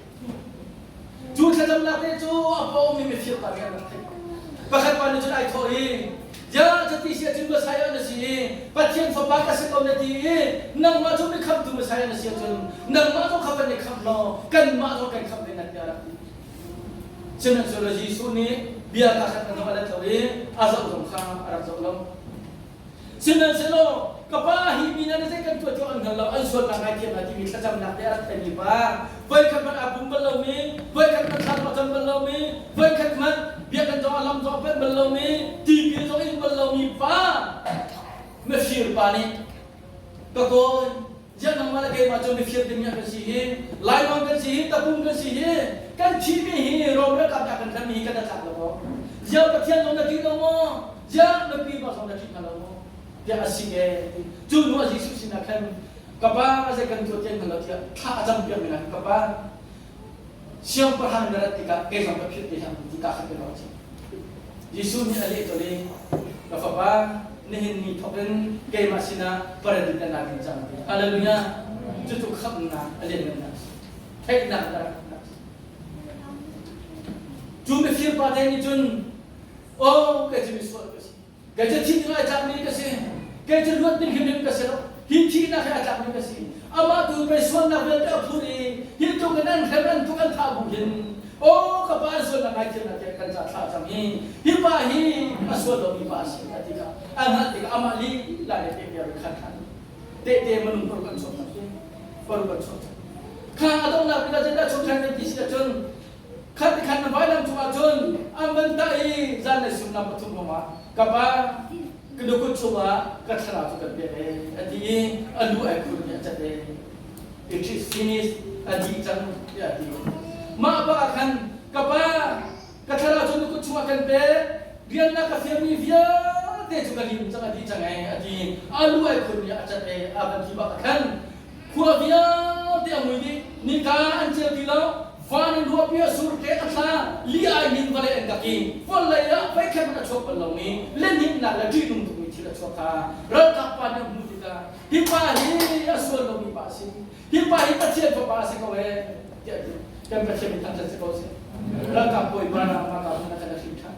Cu thlacamnak te cu a pawng ummi mifir pa nih a rak theih. Pakhat pa nih cun ai thawh i, "Ya, cuti si ahcun Messiah na si i Pathian Fapa ka si ko na ti i nangmah cu mikhamtu Messiah na si ahcun nangmah zong kha van i khamh law kanmah zong kan khamh ve na," tiah a rak ti. Sihmanhsehlaw Jesuh nih bia ka khat a let lo i a zoh zong kha a rak zoh lo. Sihmanhsehlaw ka pa, hi mi hna nih zei kan tuah cu an hngal lo, an sualnak ngaithiam hna timi thlacamnak te a rak theimi pa, voikhat hmanh aa pum bal lomi, voikhat hmanh thla a cam bal lomi, voikhat hmanh biakinn zong a lam zong a panh bal lomi, tipil zong in bal lomi pa, mifir pa nih ka kawi, Ziah nangmah le keimah cu mifir dingmi kan si hi, lainawng kan si hi, tapung kan si hi, kan thihmi hi Rom ralkap nih a kan hremmi hi kan i tlak lo maw? Ziah Pathian zong na ṭih lo maw? Ziah nupi pa zong na ṭih hna lo maw? Tiah a si e. Cu hnu ah Jesuh sinah khan, ka pa, zei kan tuah tiang hngal lo tiah thla a campiakmi hna ka pa, siangpahrang na rat tikah kei zong ka philh te hlah ti ka khat ka ruah cang. Jesuh nih a leh colh i, Ka fapa, nihin ni thawk in keimah sinah paradis na ding cang ti. Hallelujah! Cucu khamhnak a lianngannak a si. Theihnak a rak a si. Cu mifir pa te nih cun, "Oh, kei cu misual ka si. Kei cu thih ding ai tlakmi ka si. Kei cu luat ding hrimhrim ka si lo. Hi thihnak he ai tlakmi ka si. Amah tu pei sualnak vialte a phur i hi tluk in an hrem, an tuk, an thah bu hin, aw, ka pa, an sualnak ngaithiamnak tiah kan ca thlah cang i hi pa hi a sual lomi pa a si," a ti kha a hngalh tikah amah lila le tehte a khan khan tehte minung paruk an chuak cang, paruk an chuak cang. Kha a donghnak bik ah zeidah chuak ṭhan kan ti si ahcun, khat khan na vailam cungah cun an van tah i zanlei suimilam 3 hrawngah, "Ka pa, ka nukut chungah ka thlarau cu kan pek ee," a ti i a lu ai khun i a cat ee. "It is finished," a dih cang tiah a ti. Mah bak ah khan, "Ka pa, ka thlarau cu nukut chungah kan pek, rian na ka fialmi vialte cu ka lim cang, a dih cang ee," a ti. A lu ai khun i a cat ee a van ti bak ah khan khua vialte a mui dih, nika an ceu ti lo, van in ruahpi a sur, tlek a thla, li ai nin, vawlei an kak i vawlei ah voikhat hmanh a chuak bal lomi lenhimnak le ṭihnung tukmi thil a chuak kha ralkap pa nih a hmuh tikah, "Hi pa hi a sual lomi pa a si, hi pa hi Pathian fapa a si ko ee," tiah ti. Kan Pathian min thangṭhat si ko seh. Ralkap bawipa mah ka hmun ah khan a hrin ṭhan.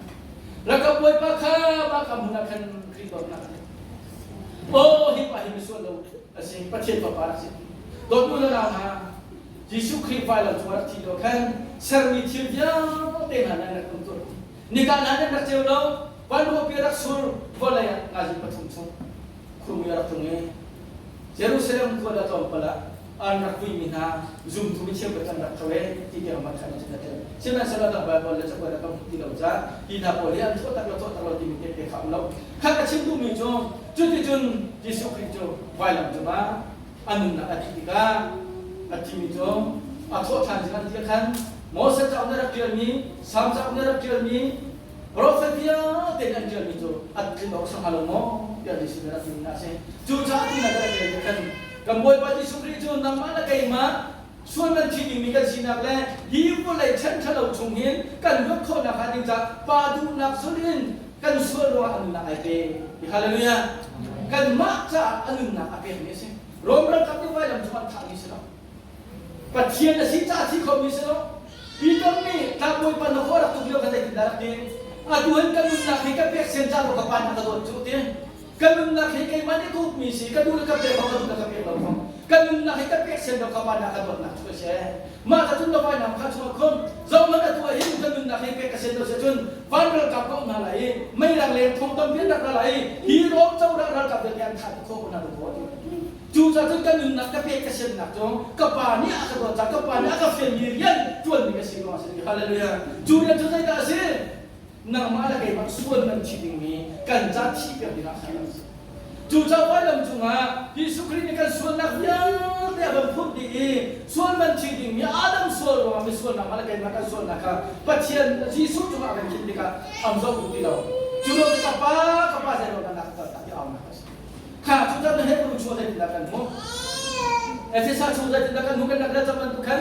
Ralkap bawipa kha mah ka hmun ah khan Khrih dawtnak a Oh, hi pa hi misual lo a si, Pathian fapa a si. Dawtnu le nau hna, Jesuh Khrih vailam cung rak thi lio khan sermi thil vialte hna nan rak um tur. Nika hna nan rak ceu lo. Van ruahpi a rak sur vawlei ah nazi pathum chung khurmui a rak tlung i Jerusalem khua le tlawmpal ah an rak vuimi hna zumtu mi cheukhat an rak tho e ti tiang man khan cun a ṭial. Sihmanhsehlaw dang Baibal le cakuat ah kan hmu ti lo caah hi hna pawl hi an thawh tak lo thawh tak lo timi tehte kha um lo. Kha ka chim duhmi cu cuticun Jesuh Khrih cu vailam cungah a nunnak a dih tikah a thimi cu a thawh ṭhan zing an ti khan Moses cauk nih a rak ṭialmi, Salm cauk nih a rak ṭialmi, Profet vialte nih an ṭialmi cu an tlin awk a hnga lo maw tiah Jesuh nih a rak timi hna a si. Cucaah tunak a rak ṭialmi khan kan Bawipa Jesuh Khrih cu nangmah le keimah sual man thi dingmi kan sinak le hi vawlei ṭhen ṭhalo chung hin kan luat khawhnak hnga ding caah Pa duhnak zulh in kan sual ruangah a nunnak ai pe. Hallelujah! Kanmah caah a nunnak a pekmi a si. Rom ralkap nih vailam cung an thahmi si lo. Pathian a si caah a thi khomi si lo. Peter nih tlangbawi pa na khua rak tuk lio kha zeitindah rak ti? Atu hin ka nunnak hi ka pek sian caan ka pa nih a ka dawt cu ti. Ka nunnak hi keimah nih ka ukmi si, ka duh le ka pek ko, ka duh le ka pek lo ko. Ka nunnak hi ka pek sian lo ka pa nih a ka dawtnak cu a si. Mah ka cun na vainam kha chungah khum, zohhmanh atu ah hin ka nunnak hi pek ka sian lo si ahcun van ralkap ka um hna lai i meirang leng thong tampi an rak ra lai i hi Rom cozah ralkap vialte an thah khawh ko hna lo a ti. Cucaah cun ka nunnak ka pek ka siannak cu ka pa nih a ka dawt caah ka pa nih a ka fialmi rian ṭuanmi ka si ruangah a si. Hallelujah. Cu rian cu zeidah a si? Nangmah le keimah sual man thi dingmi kan ca thih piak dingah khan a si. Cucaah vailam cungah Jesuh Khrih nih kan sualnak vialte a kan phurh dih i sual man thi dingmi Adam sual ruangah misual nangmah le keimah kan sualnak kha Pathian Jesuh cungah a kan khinh tikah am zoh duh ti lo. Cu lo ka pa ka pa zeiruang dah na ka kaltak ti aunak a si. Kha cucaah na Hebrew chuah zeitindah kan hmuh? Efesa chung zeitindah kan hmuh kan rak rel cang bantuk khan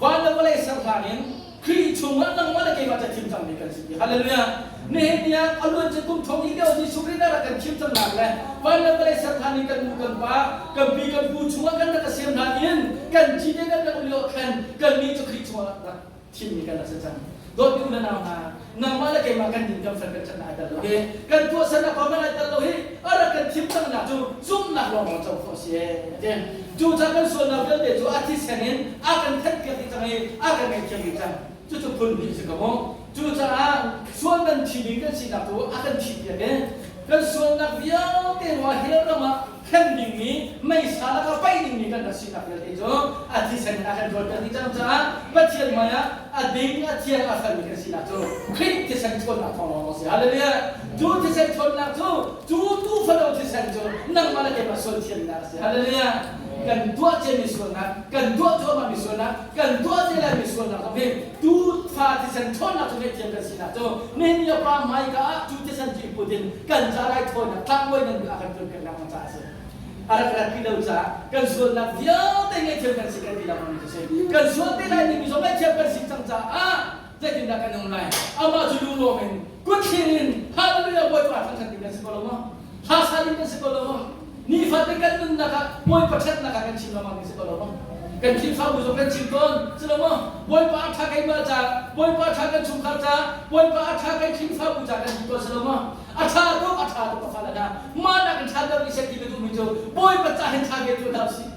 van le vawlei ser hlan in Khrih chungah nangmah le keimah cu thim cangmi kan si. Hallelujah. Nihin ni ah a luan cu kum thong hi lio Jesuh Khrih rak kan thim cang nak le van le vawlei ser hlan in kan nu kan pa kan pi kan pu chungah kan rak siam hlan in kan ci te kan rak lio khan kan nih cu Khrih chungah rak thimmi kan rak si cang. Dawtmi u le nau hna, nangmah le keimah kan din kan fel kan ṭhatnak ai tel lo hi, kan tuahsernak pa hmanh ai tel lo hi, a rak kan thim cangnak cu zumhnak lawnglawng co khawh a si ee. A ti. Cucaah kan sualnak vialte cu a thisen in a kan thenhpiak dih cang i a kan ngaihthiam dih cang. Cucu phun hnih a si ko mu. Cucaah sual man thi ding kan sinak cu a kan thihpiak i kan sualnak vialte ruangah hell ram ah hrem dingmi meisa lakah paih dingmi kan rak sinak vialte cu a thisen in a kan ṭawlter dih cang caah Pathian hmaiah a ding a thiang a felmi kan sinak cu Khrih thisen ṭhawnnak thawng lawng a si. Hallelujah! Cu thisen ṭhawnnak cu cu tuufano thisen cu nangmah le keimah sual thiannak a si. Hallelujah! Kan tuah ciami sualnak, kan tuah cuahmahmi sualnak, kan tuah te laimi sualnak zong hi tuufa thisen ṭhawnnak cu ngaihthiam kan sinak cu nihin ni pa hmaika ah cu thisen cu i put in kan ca raithawinak tlangbawi nan a kan ṭuanpiaknak ding caah a si. A rak rat ti lo caah kan sualnak vialte ngaihthiam kan si kan ti lengmang mi cu si. Kan sual te lai timi zong ngaihthiam kan si cang caah zeitindah kan um lai? Amah cu lunglawm in kutthlir in hallelujah Bawipa thangṭhat ding kan si ko lo maw? Hla sa ding kan si ko lo maw? Nifate kan nunnak ah Bawipa ṭhatnak ah kan chim lengmang ding si ko lo maw? Kan Khrihfabu zong kan chim tawn, si lo maw? Bawipa a ṭha keimah ca, Bawipa a ṭha kan chungkhar ca, Bawipa a ṭha kan Khrihfabu ca kan ti tawn si lo maw? A ṭha tuk, a ṭha tuk ka fale hna. Mah nak in ṭha deuh ni seh ti ka duhmi cu Bawipa ca hin ṭha ve tu hna usih.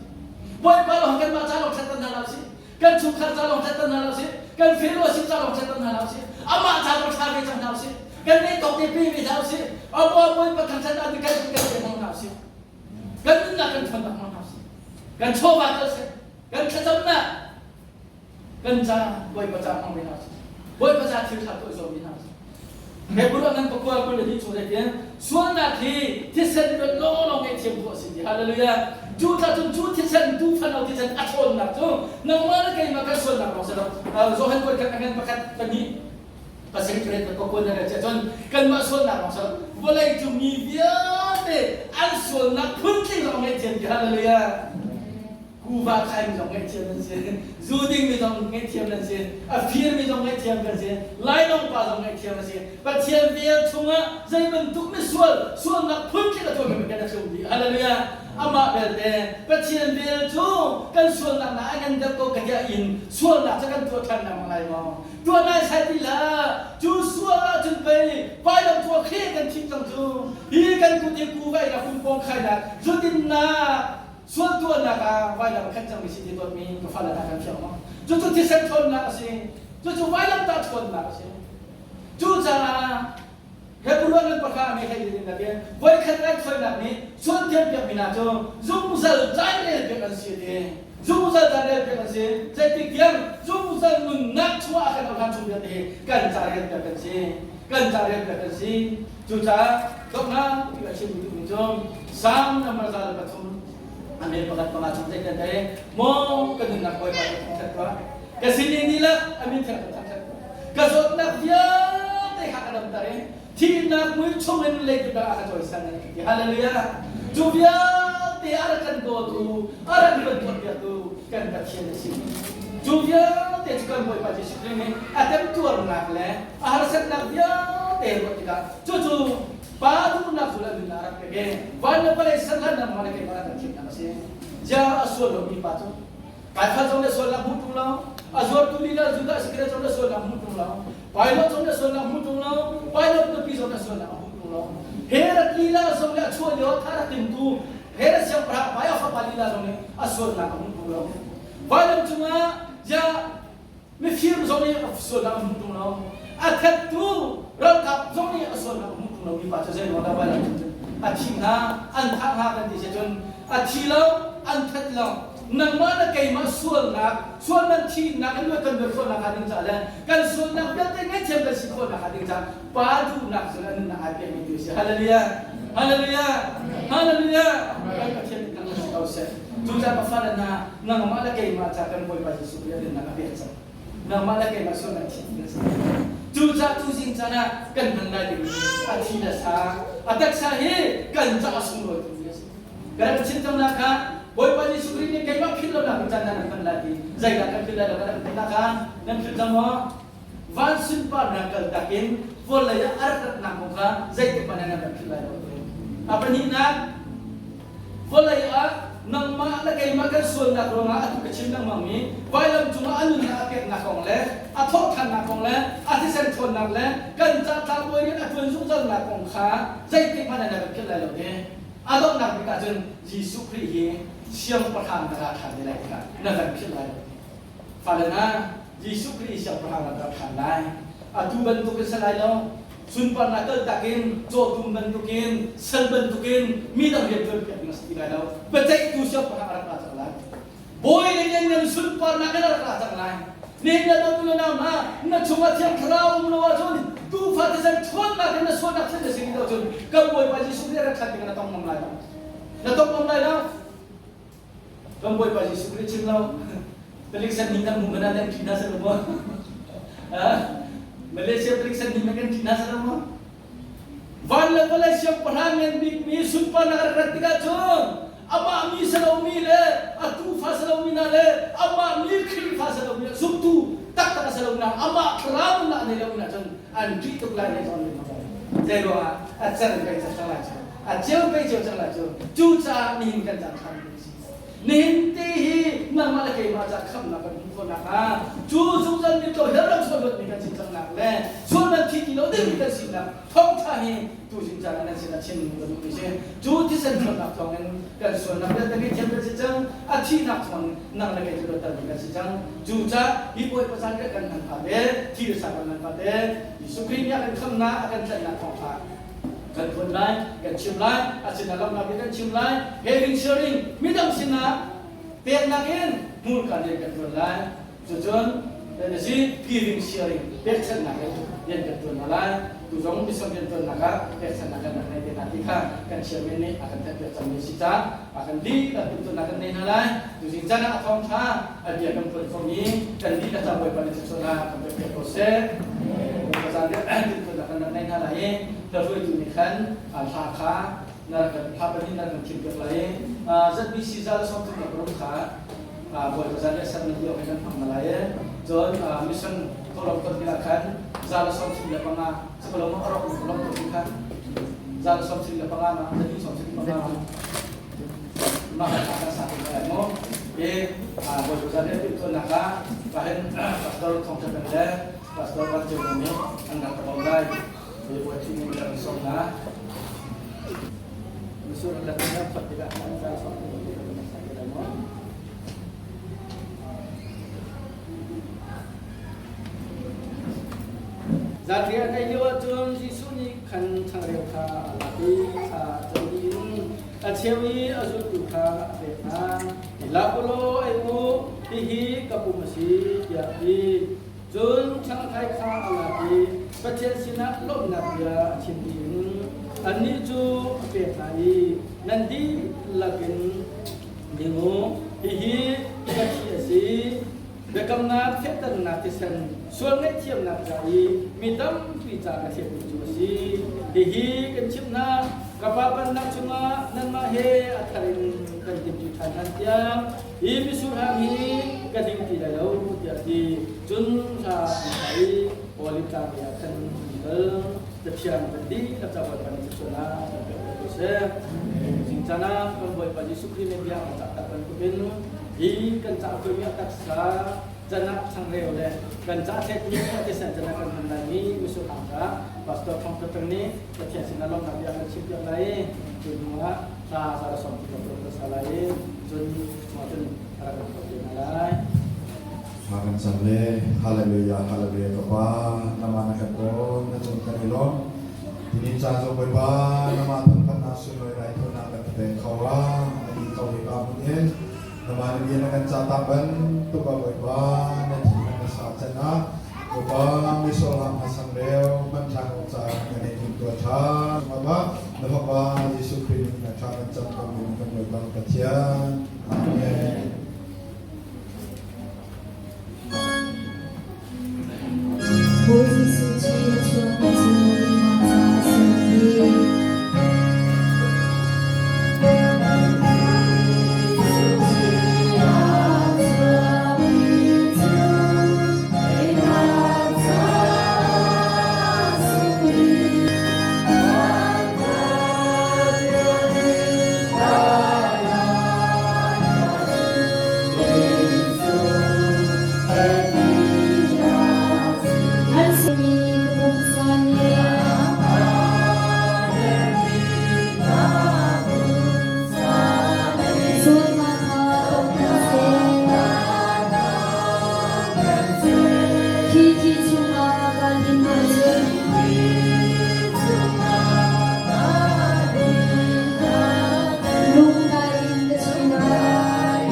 Bawipa lawng kanmah ca lawng ṭhatter hna hlah usih. Kan chungkhar ca lawng ṭhatter hna hlah usih. Kan fellowship ca lawng ṭhatter hna hlah usih. Amah ca lawng ṭha ve cang hna usih. Kan neih tawk te pe ve hna usih. Abaw Bawipa thangṭhat ah kan kan pe hmang hna usih. Kan nunnak kan ṭhawnnak hmang hna usih. Kan chawva tel seh. Kan thlacamnak kan ca Bawipa ca hmang ve hna usih. Bawipa ca thil ṭha tuah zuam ve hna usih. Hebrew ah nan pakua 22 chung zeitin sualnak hi thisen luat lawnglawng ngaihthiam khawh a si ti hallelujah cu tla cun cu thisen tuufano thisen a ṭhawnnak cu nangmah le keimah kan sualnak lawng si lo Johan kuat khat a ngan pakhat pahnih pasarih pariat pakua na rel cun kanmah sualnak lawng si lo vawlei cung mi vialte an sualnak phuntling lawng ngaihthiam ti hallelujah Kuva khaimi zong ngaihthiam nan si. Zu dingmi zong ngaihthiam nan si. A firmi zong ngaihthiam kan si. Lainawng pa zong ngaihthiam a si. Pathian vel chungah zei bantuk misual sualnak phuntling a tuahmi kan a tlung dih. Hallelujah. Amah belte Pathian vel cu kan sualnak na a ngan deuh ko ka tiah in sualnak cu kan tuah ṭhan lengmang lai maw? Tuah nai sai ti hlah. Cu sual ahcun pei vailam tuah khe kan thih cang cu. Hi kan kut hi kuva in a fung khainak zutinnak Sual tuahnak ah vailam khat cangmi si ti dawtmi ka fale hna kan fiang maw? Cucu thisen ṭhawnnak a si. Cucu vailamtah ṭhawnnak a si. Cucaah Hebrew ngan pakha ame kha in na ke voi khat raithawinak nih sual thiam piak mi hna cu zungzal cairel piak an si ti. Zungzal cairel piak an si. Zeitik tiang zungzal nunnak chungah a kan hlan chung vialte hi kan cairel piak kan si. Kan cairel piak kan si. Cucaah donghnak ti a chim duhmi cu Salm number 103 a mel pakhat panga chung zei kan te maw ka nunnak Bawipa ka thangṭhat tuah. Ka sining dihlak a min thiang ka thangṭhat tuah. Ka zawtnak vialte kha ka damter i thihnak mui chungin leidip ah a ka cawisan an ti. Hallelujah! Cu vialte a rak kan dawtu, a rak kan tuahpiaktu kan Pathian a si. Cu vialte cu kan Bawipa Jesuh Khrih nih a temtuarnak le a harsatnak vialte ruah tikah cucu pa duhnak cu le nunnak a rak pek i van le vawlei ser hlan nangmah le keimah rak kan thimnak a si. Ziah a sual lomi pa cu Kaifal zong le sualnak hmu ṭung lo, a zuartu lila Judah Iskariot zong le sualnak hmu ṭung lo, Pilot zong le sualnak hmu ṭung lo, Pilot nupi zong le sualnak a hmu ṭung lo. Herod lila zong le a chuah lio thah rak timtu Herod siangpahrang hmai a fapa lila zong nih a sualnak a hmu ṭung lo. Vailam cungah ziah mifir zong nih a sualnak a hmu ṭung lo. A thattu ralkap zong nih a sualnak a hmu ṭung lo mi pa cu zei ruang dah vailam cung cun a thi hnga, an thah hnga kan ti si cun a thi lo, an that lo. Nangmah le keimah sualnak, sual man thihnak in luat kan luat khawhnak hnga ding caah le kan sualnak vialte ngaihthiam kan si khawhnak hnga ding caah Pa duhnak cun a nunnak ai pekmi tu a si. Hallelujah! Hallelujah! Hallelujah! Kan Pathian nih thangṭhat si ko seh. Cucaah ka fale hna, nangmah le keimah ca kan Bawipa Jesuh Khrih a nunnak a pek cang. Nangmah le keimah sualnak thi kan si. Cucaah tuzing caan ah kan hman lai dingmi a thi le sa, a taksa hi kan caah sunglawi tukmi a si. Kan rak chim cang nak kha Bawipa Jesuh Khrih nih keimah philh lonak ding caan nan hman lai ti zeidah kan philh lai lo kan rak philh kha nan philh cang maw? Van sunparnak kaltak in vawlei ah a rak ratnak kong kha zeitik hmanh ah nan rak philh lai lo. A pahnihnak, vawlei ah nangmah le keimah kan sualnak ruangah atu ka chim lengmangmi vailam cungah a nunnak a peknak kong le a thawhṭhannak kong le a thisen ṭhawnnak le kan ca tlangbawi rian a ṭuan zungzalnak kong kha zeitik hmanh ah na rak philh lai lo ti. A donghnak bik ahcun Jesuh Khrih hi siangpahrang na ra ṭhan te lai tikah na van philh lai lo. Fale hna, Jesuh Khrih siangpahrang na rak ṭhan lai. Atu bantukin si lai lo. Sunparnak kaltak in, cawtum bantukin, sal bantukin mi dang rian ṭuan piak ding a si ti lai lo. Biaceihtu siangpahrang a rak ra cang lai. Bawi le lianngan sunparnak in a rak ra cang lai. Nihin na dawt u nau hna, na chungah Thiang Thlarau um lo ahcun tuufa thisen ṭhawnnak in na sualnak thil na si rih lo cun kan Bawipa Jesuh Khrih a rak ṭhan ding na tong ngam lai lo. Na tong ngam lai lo. Kan Bawipa Jesuh Khrih chim lo. Palik san nih kan hmuh mana nan ṭih hna sa lo maw? Malaysia palik san nih kan ṭih hna sa lo maw? Van le vawlei siangpahrang ngan bikmi sunparnak a rak rat tikah cun amah mi si lomi le a tuufa si lomi hna le amah mi Khrihfa si lomi le zumtu taktak a si lomi hna amah thlarau nunnak a nei lomi hna cun an ṭih tuk lai le zawn nih zei ruangah a cer pei cang lai cu a ceu pei ceu cang lai cu cucaah nihin kan caan ṭha mi si Nihin ti hi nangmah le keimah ca khamnak kan hmuh khawh nakhnga cu zungzal mitcaw helram sual luatmi kan si cangnak le sual man thi ti lo dingmi kan sinak thawngṭha hi tuzing caan ah nan sinah chim ka duhmi si. Cu thisen ṭhawnnak thawngin kan sualnak vialte ngaihthiam kan si cang, a thihnak thawngin nang le kei cu luattermi kan si cang. Cucaah hi Bawipa caan kan hman fate, thi le sa kan hman fate, Jesuh Khrih nih a kan khamnak, a kan tlanhnak thawngṭha kan phuan lai, kan chim lai, a sinah lawmhnak bia kan chim lai, giving sharing midang sinah peknak in hmurka rian kan tuan lai. Cucun then a si giving sharing pekchanhnak in rian kan tuan hna lai. Tu zong mission rian tuannak ah pekchanhnak kan rak nei te hna ti kha kan chairman nih a kan theihpiak cangmi si caah a kan dihlak timhtuahnak kan nei hna lai. Tuzing caan ah a thawngṭha a bia kan phuan khomi kan dihlak ca Bawipa nih thluachuahnak kan pekpiak ko seh. Bawipa caan timhtuahnak kan rak nei hna lai i hruaitu nih khan hla kha na rak kan hla pahnih na kan thimpiak lai i ZBC za le 33 na rum kha Bawipa zan le sermon lio he kan hmang hna lai i cun mission thawhlawm ton tikah khan za le 35 sakalom a rawk thawhlawm ton ti khan za le 35 ma zali 35 mah kha kan sa te lai mu i Bawipa zan le timhtuahnak ah pahin pastor Thawng Tha Peng le pastor Van Ceu nih an rak ka bawmh lai. Zanriah an ei lio ahcun Jesuh nih khan changreu kha a lak i thla a cam dih in a cheu i a zultu kha a pek hna. I lak u law ei u, hihi ka pum a si, tiah a ti. Cun changthai kha a lak i Pathian sinah lawmhnak bia a chim dih in annih cu a pek hna i, Nan dihlak in ding u, hihi ka thi a si. Biakamnak fehternak thisen sual ngaihthiamnak ca i mi tampi ca ka thletmi cu a si. Hihi kan chimh hna, ka Pa pennak chungah nanmah he a thar in kan timṭi ṭhan hlan tiang hi mitsur hang hi ka ding ti lai lo, tiah a ti. Cun hla an sa i Oliv Tlang lei ah khan an kal. Cathiang kan dihlak ca Bawipa nih thluachuahnak kan pek ko seh. Zing caan ah kan Bawipa Jesuh Khrih nih bia a cah tak bantukin hi kan cah koimi a taksa canah changreu le kan cah thletmi a thisen canah kan hman laimi mitsur hang kha Pastor Thawng Tha nih Pathian sinah lawmhnak bia kan chimpiak lai i cu hnu ah thla za sawm ti kan sa lai i cun chungah cun a rak kan te hna lai. Thla kan cam le Hallelujah Hallelujah ka pa nama na kan tawn na cung kan i lawm tinin caan zong Bawipa nama thangthatnak sunlawi raithawinak kan pek kho a ani ko hi ka mun in nama na bia na kan ca ta bantuk ah Bawipa na thi na ka sa can ah Bawipa misolam na sang reu hmanthlak awk ca na nei tim tua tha Baba na fapa Jesuh Khrih min na tha kan cam ko kan Bawipa Pathian Amen. Bawi Jesuh cu a chuakmi cu keimah caah a si ti. An simi ka pumsa nih sualnak kha tong hna seh. Khi thi chungah kan din ahcun lungdai in ka chim lai.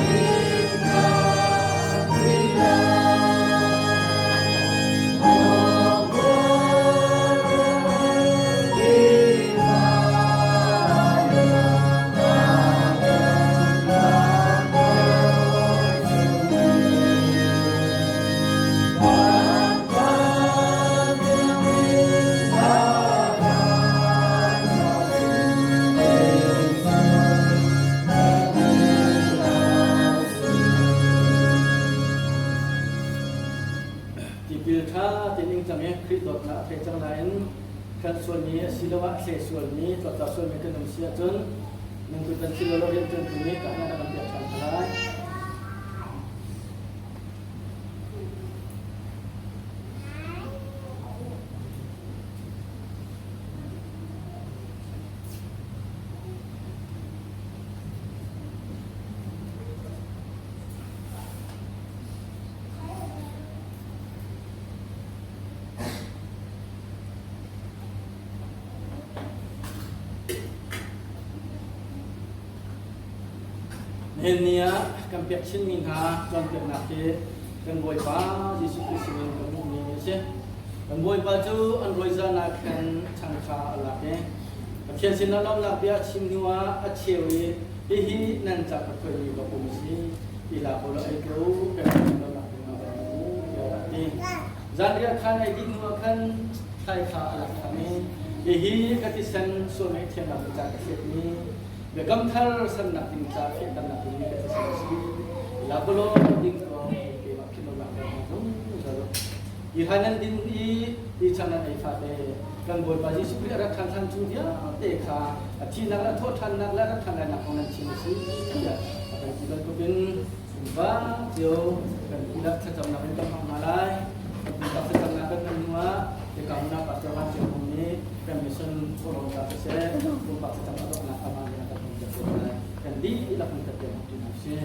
Tipil ṭha tein ing cang i Khrih dawtnak a thei cang nain kan sualmi asiloah a thle sualmi, tlawtla sualmi kan um si ahcun nungtu kan si lo rianṭuantu nih kahnak a kan piak ṭhan hna lai. Nihin ni ah kan pek chinmi hna cawnpiaknak hi kan Bawipa Jesuh Khrist sinin kan hmuhmi a si. Kan Bawipa cu an rawizan ah khan chang kha a lak i Pathian sinah lawmhnak bia a chim hnu ah a cheu i hihi nan ca ka khuaimi ka pum a si i lak u law ei ko u kan lawmhnak ding ah van u tiah a ti. Zanriah khan ei dih hnu ah khan thlai kha a lak ṭhan i hihi ka thisen sual ngaihthiamnak ding ca ka thletmi biakam thar sannak ding ca fehternak ding ka thisen a si. Lak u law ding ko keimah philhlonak ka hmang zungzal u. Hi hlan nan din i hi chang nan ei fate kan Bawipa Jesuh Khrih a rat ṭhan hlan cu vialte kha a thihnak le a thawhṭhannak le a rat ṭhan lainak kong nan chim a si tiah a kan ti bantukin va cio kan dihlak thlacamnak in kan hmang hna lai. Kan dihlak thlacamnak kan hman hnuah biakamnak Pastor Van Ceu Hmung nih kan mission thawhlawm ca siseh pumpak thlacam a donghnak amah nih a kan hman piak lai. Kan dihlak in kan piak hna usih.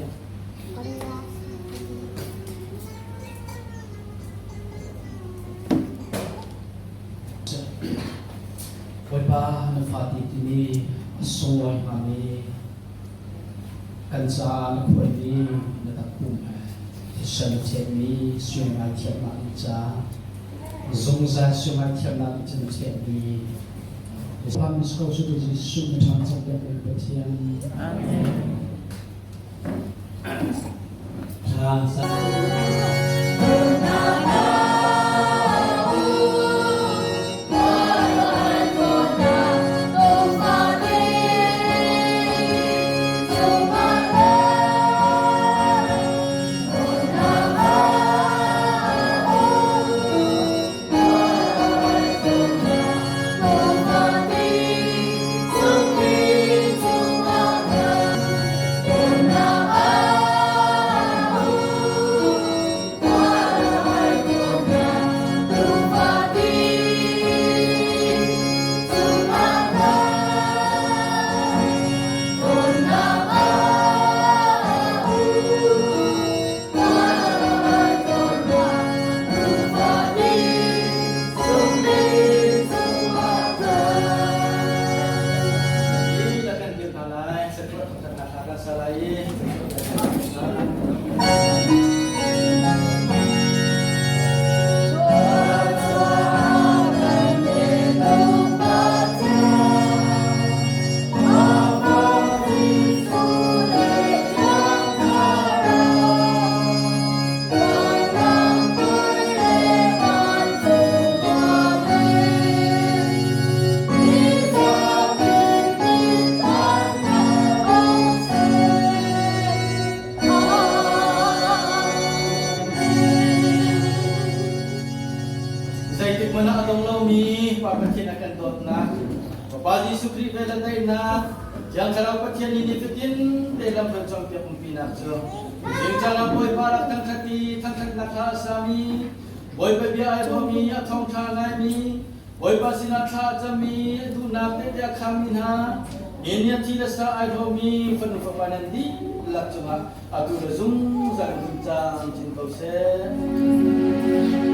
Bawipa na fate timi a sunglawi hngami kan caah na khuaimi na takpum he thisen na thianmi sui ngaithiamnak ding ca zungzal sui ngaithiamnak ding ca na thianmi Phan ko su Jesuh na ṭhan cang Pathian. Amen. Zeitik hmanh ah a dong lomi Pa Pathian a kan dawtnak, Fapa Jesuh Khrih vel a daihnak, Thiang Thlarau Pathian nih nifatin te lam kan cawnpiak umpinak cu zingcaan ah Bawipa rak thangṭhat i thangṭhatnak hla a sami, Bawipa bia ai bawmi, a thawngṭha ngaimi, Bawipa sinah thla a cammi, a duhnak tehte a khammi hna, ni a thi le sa ai hlawmi fanu fapa nan dihlak cungah atu le zungzal in cam cin ko seh.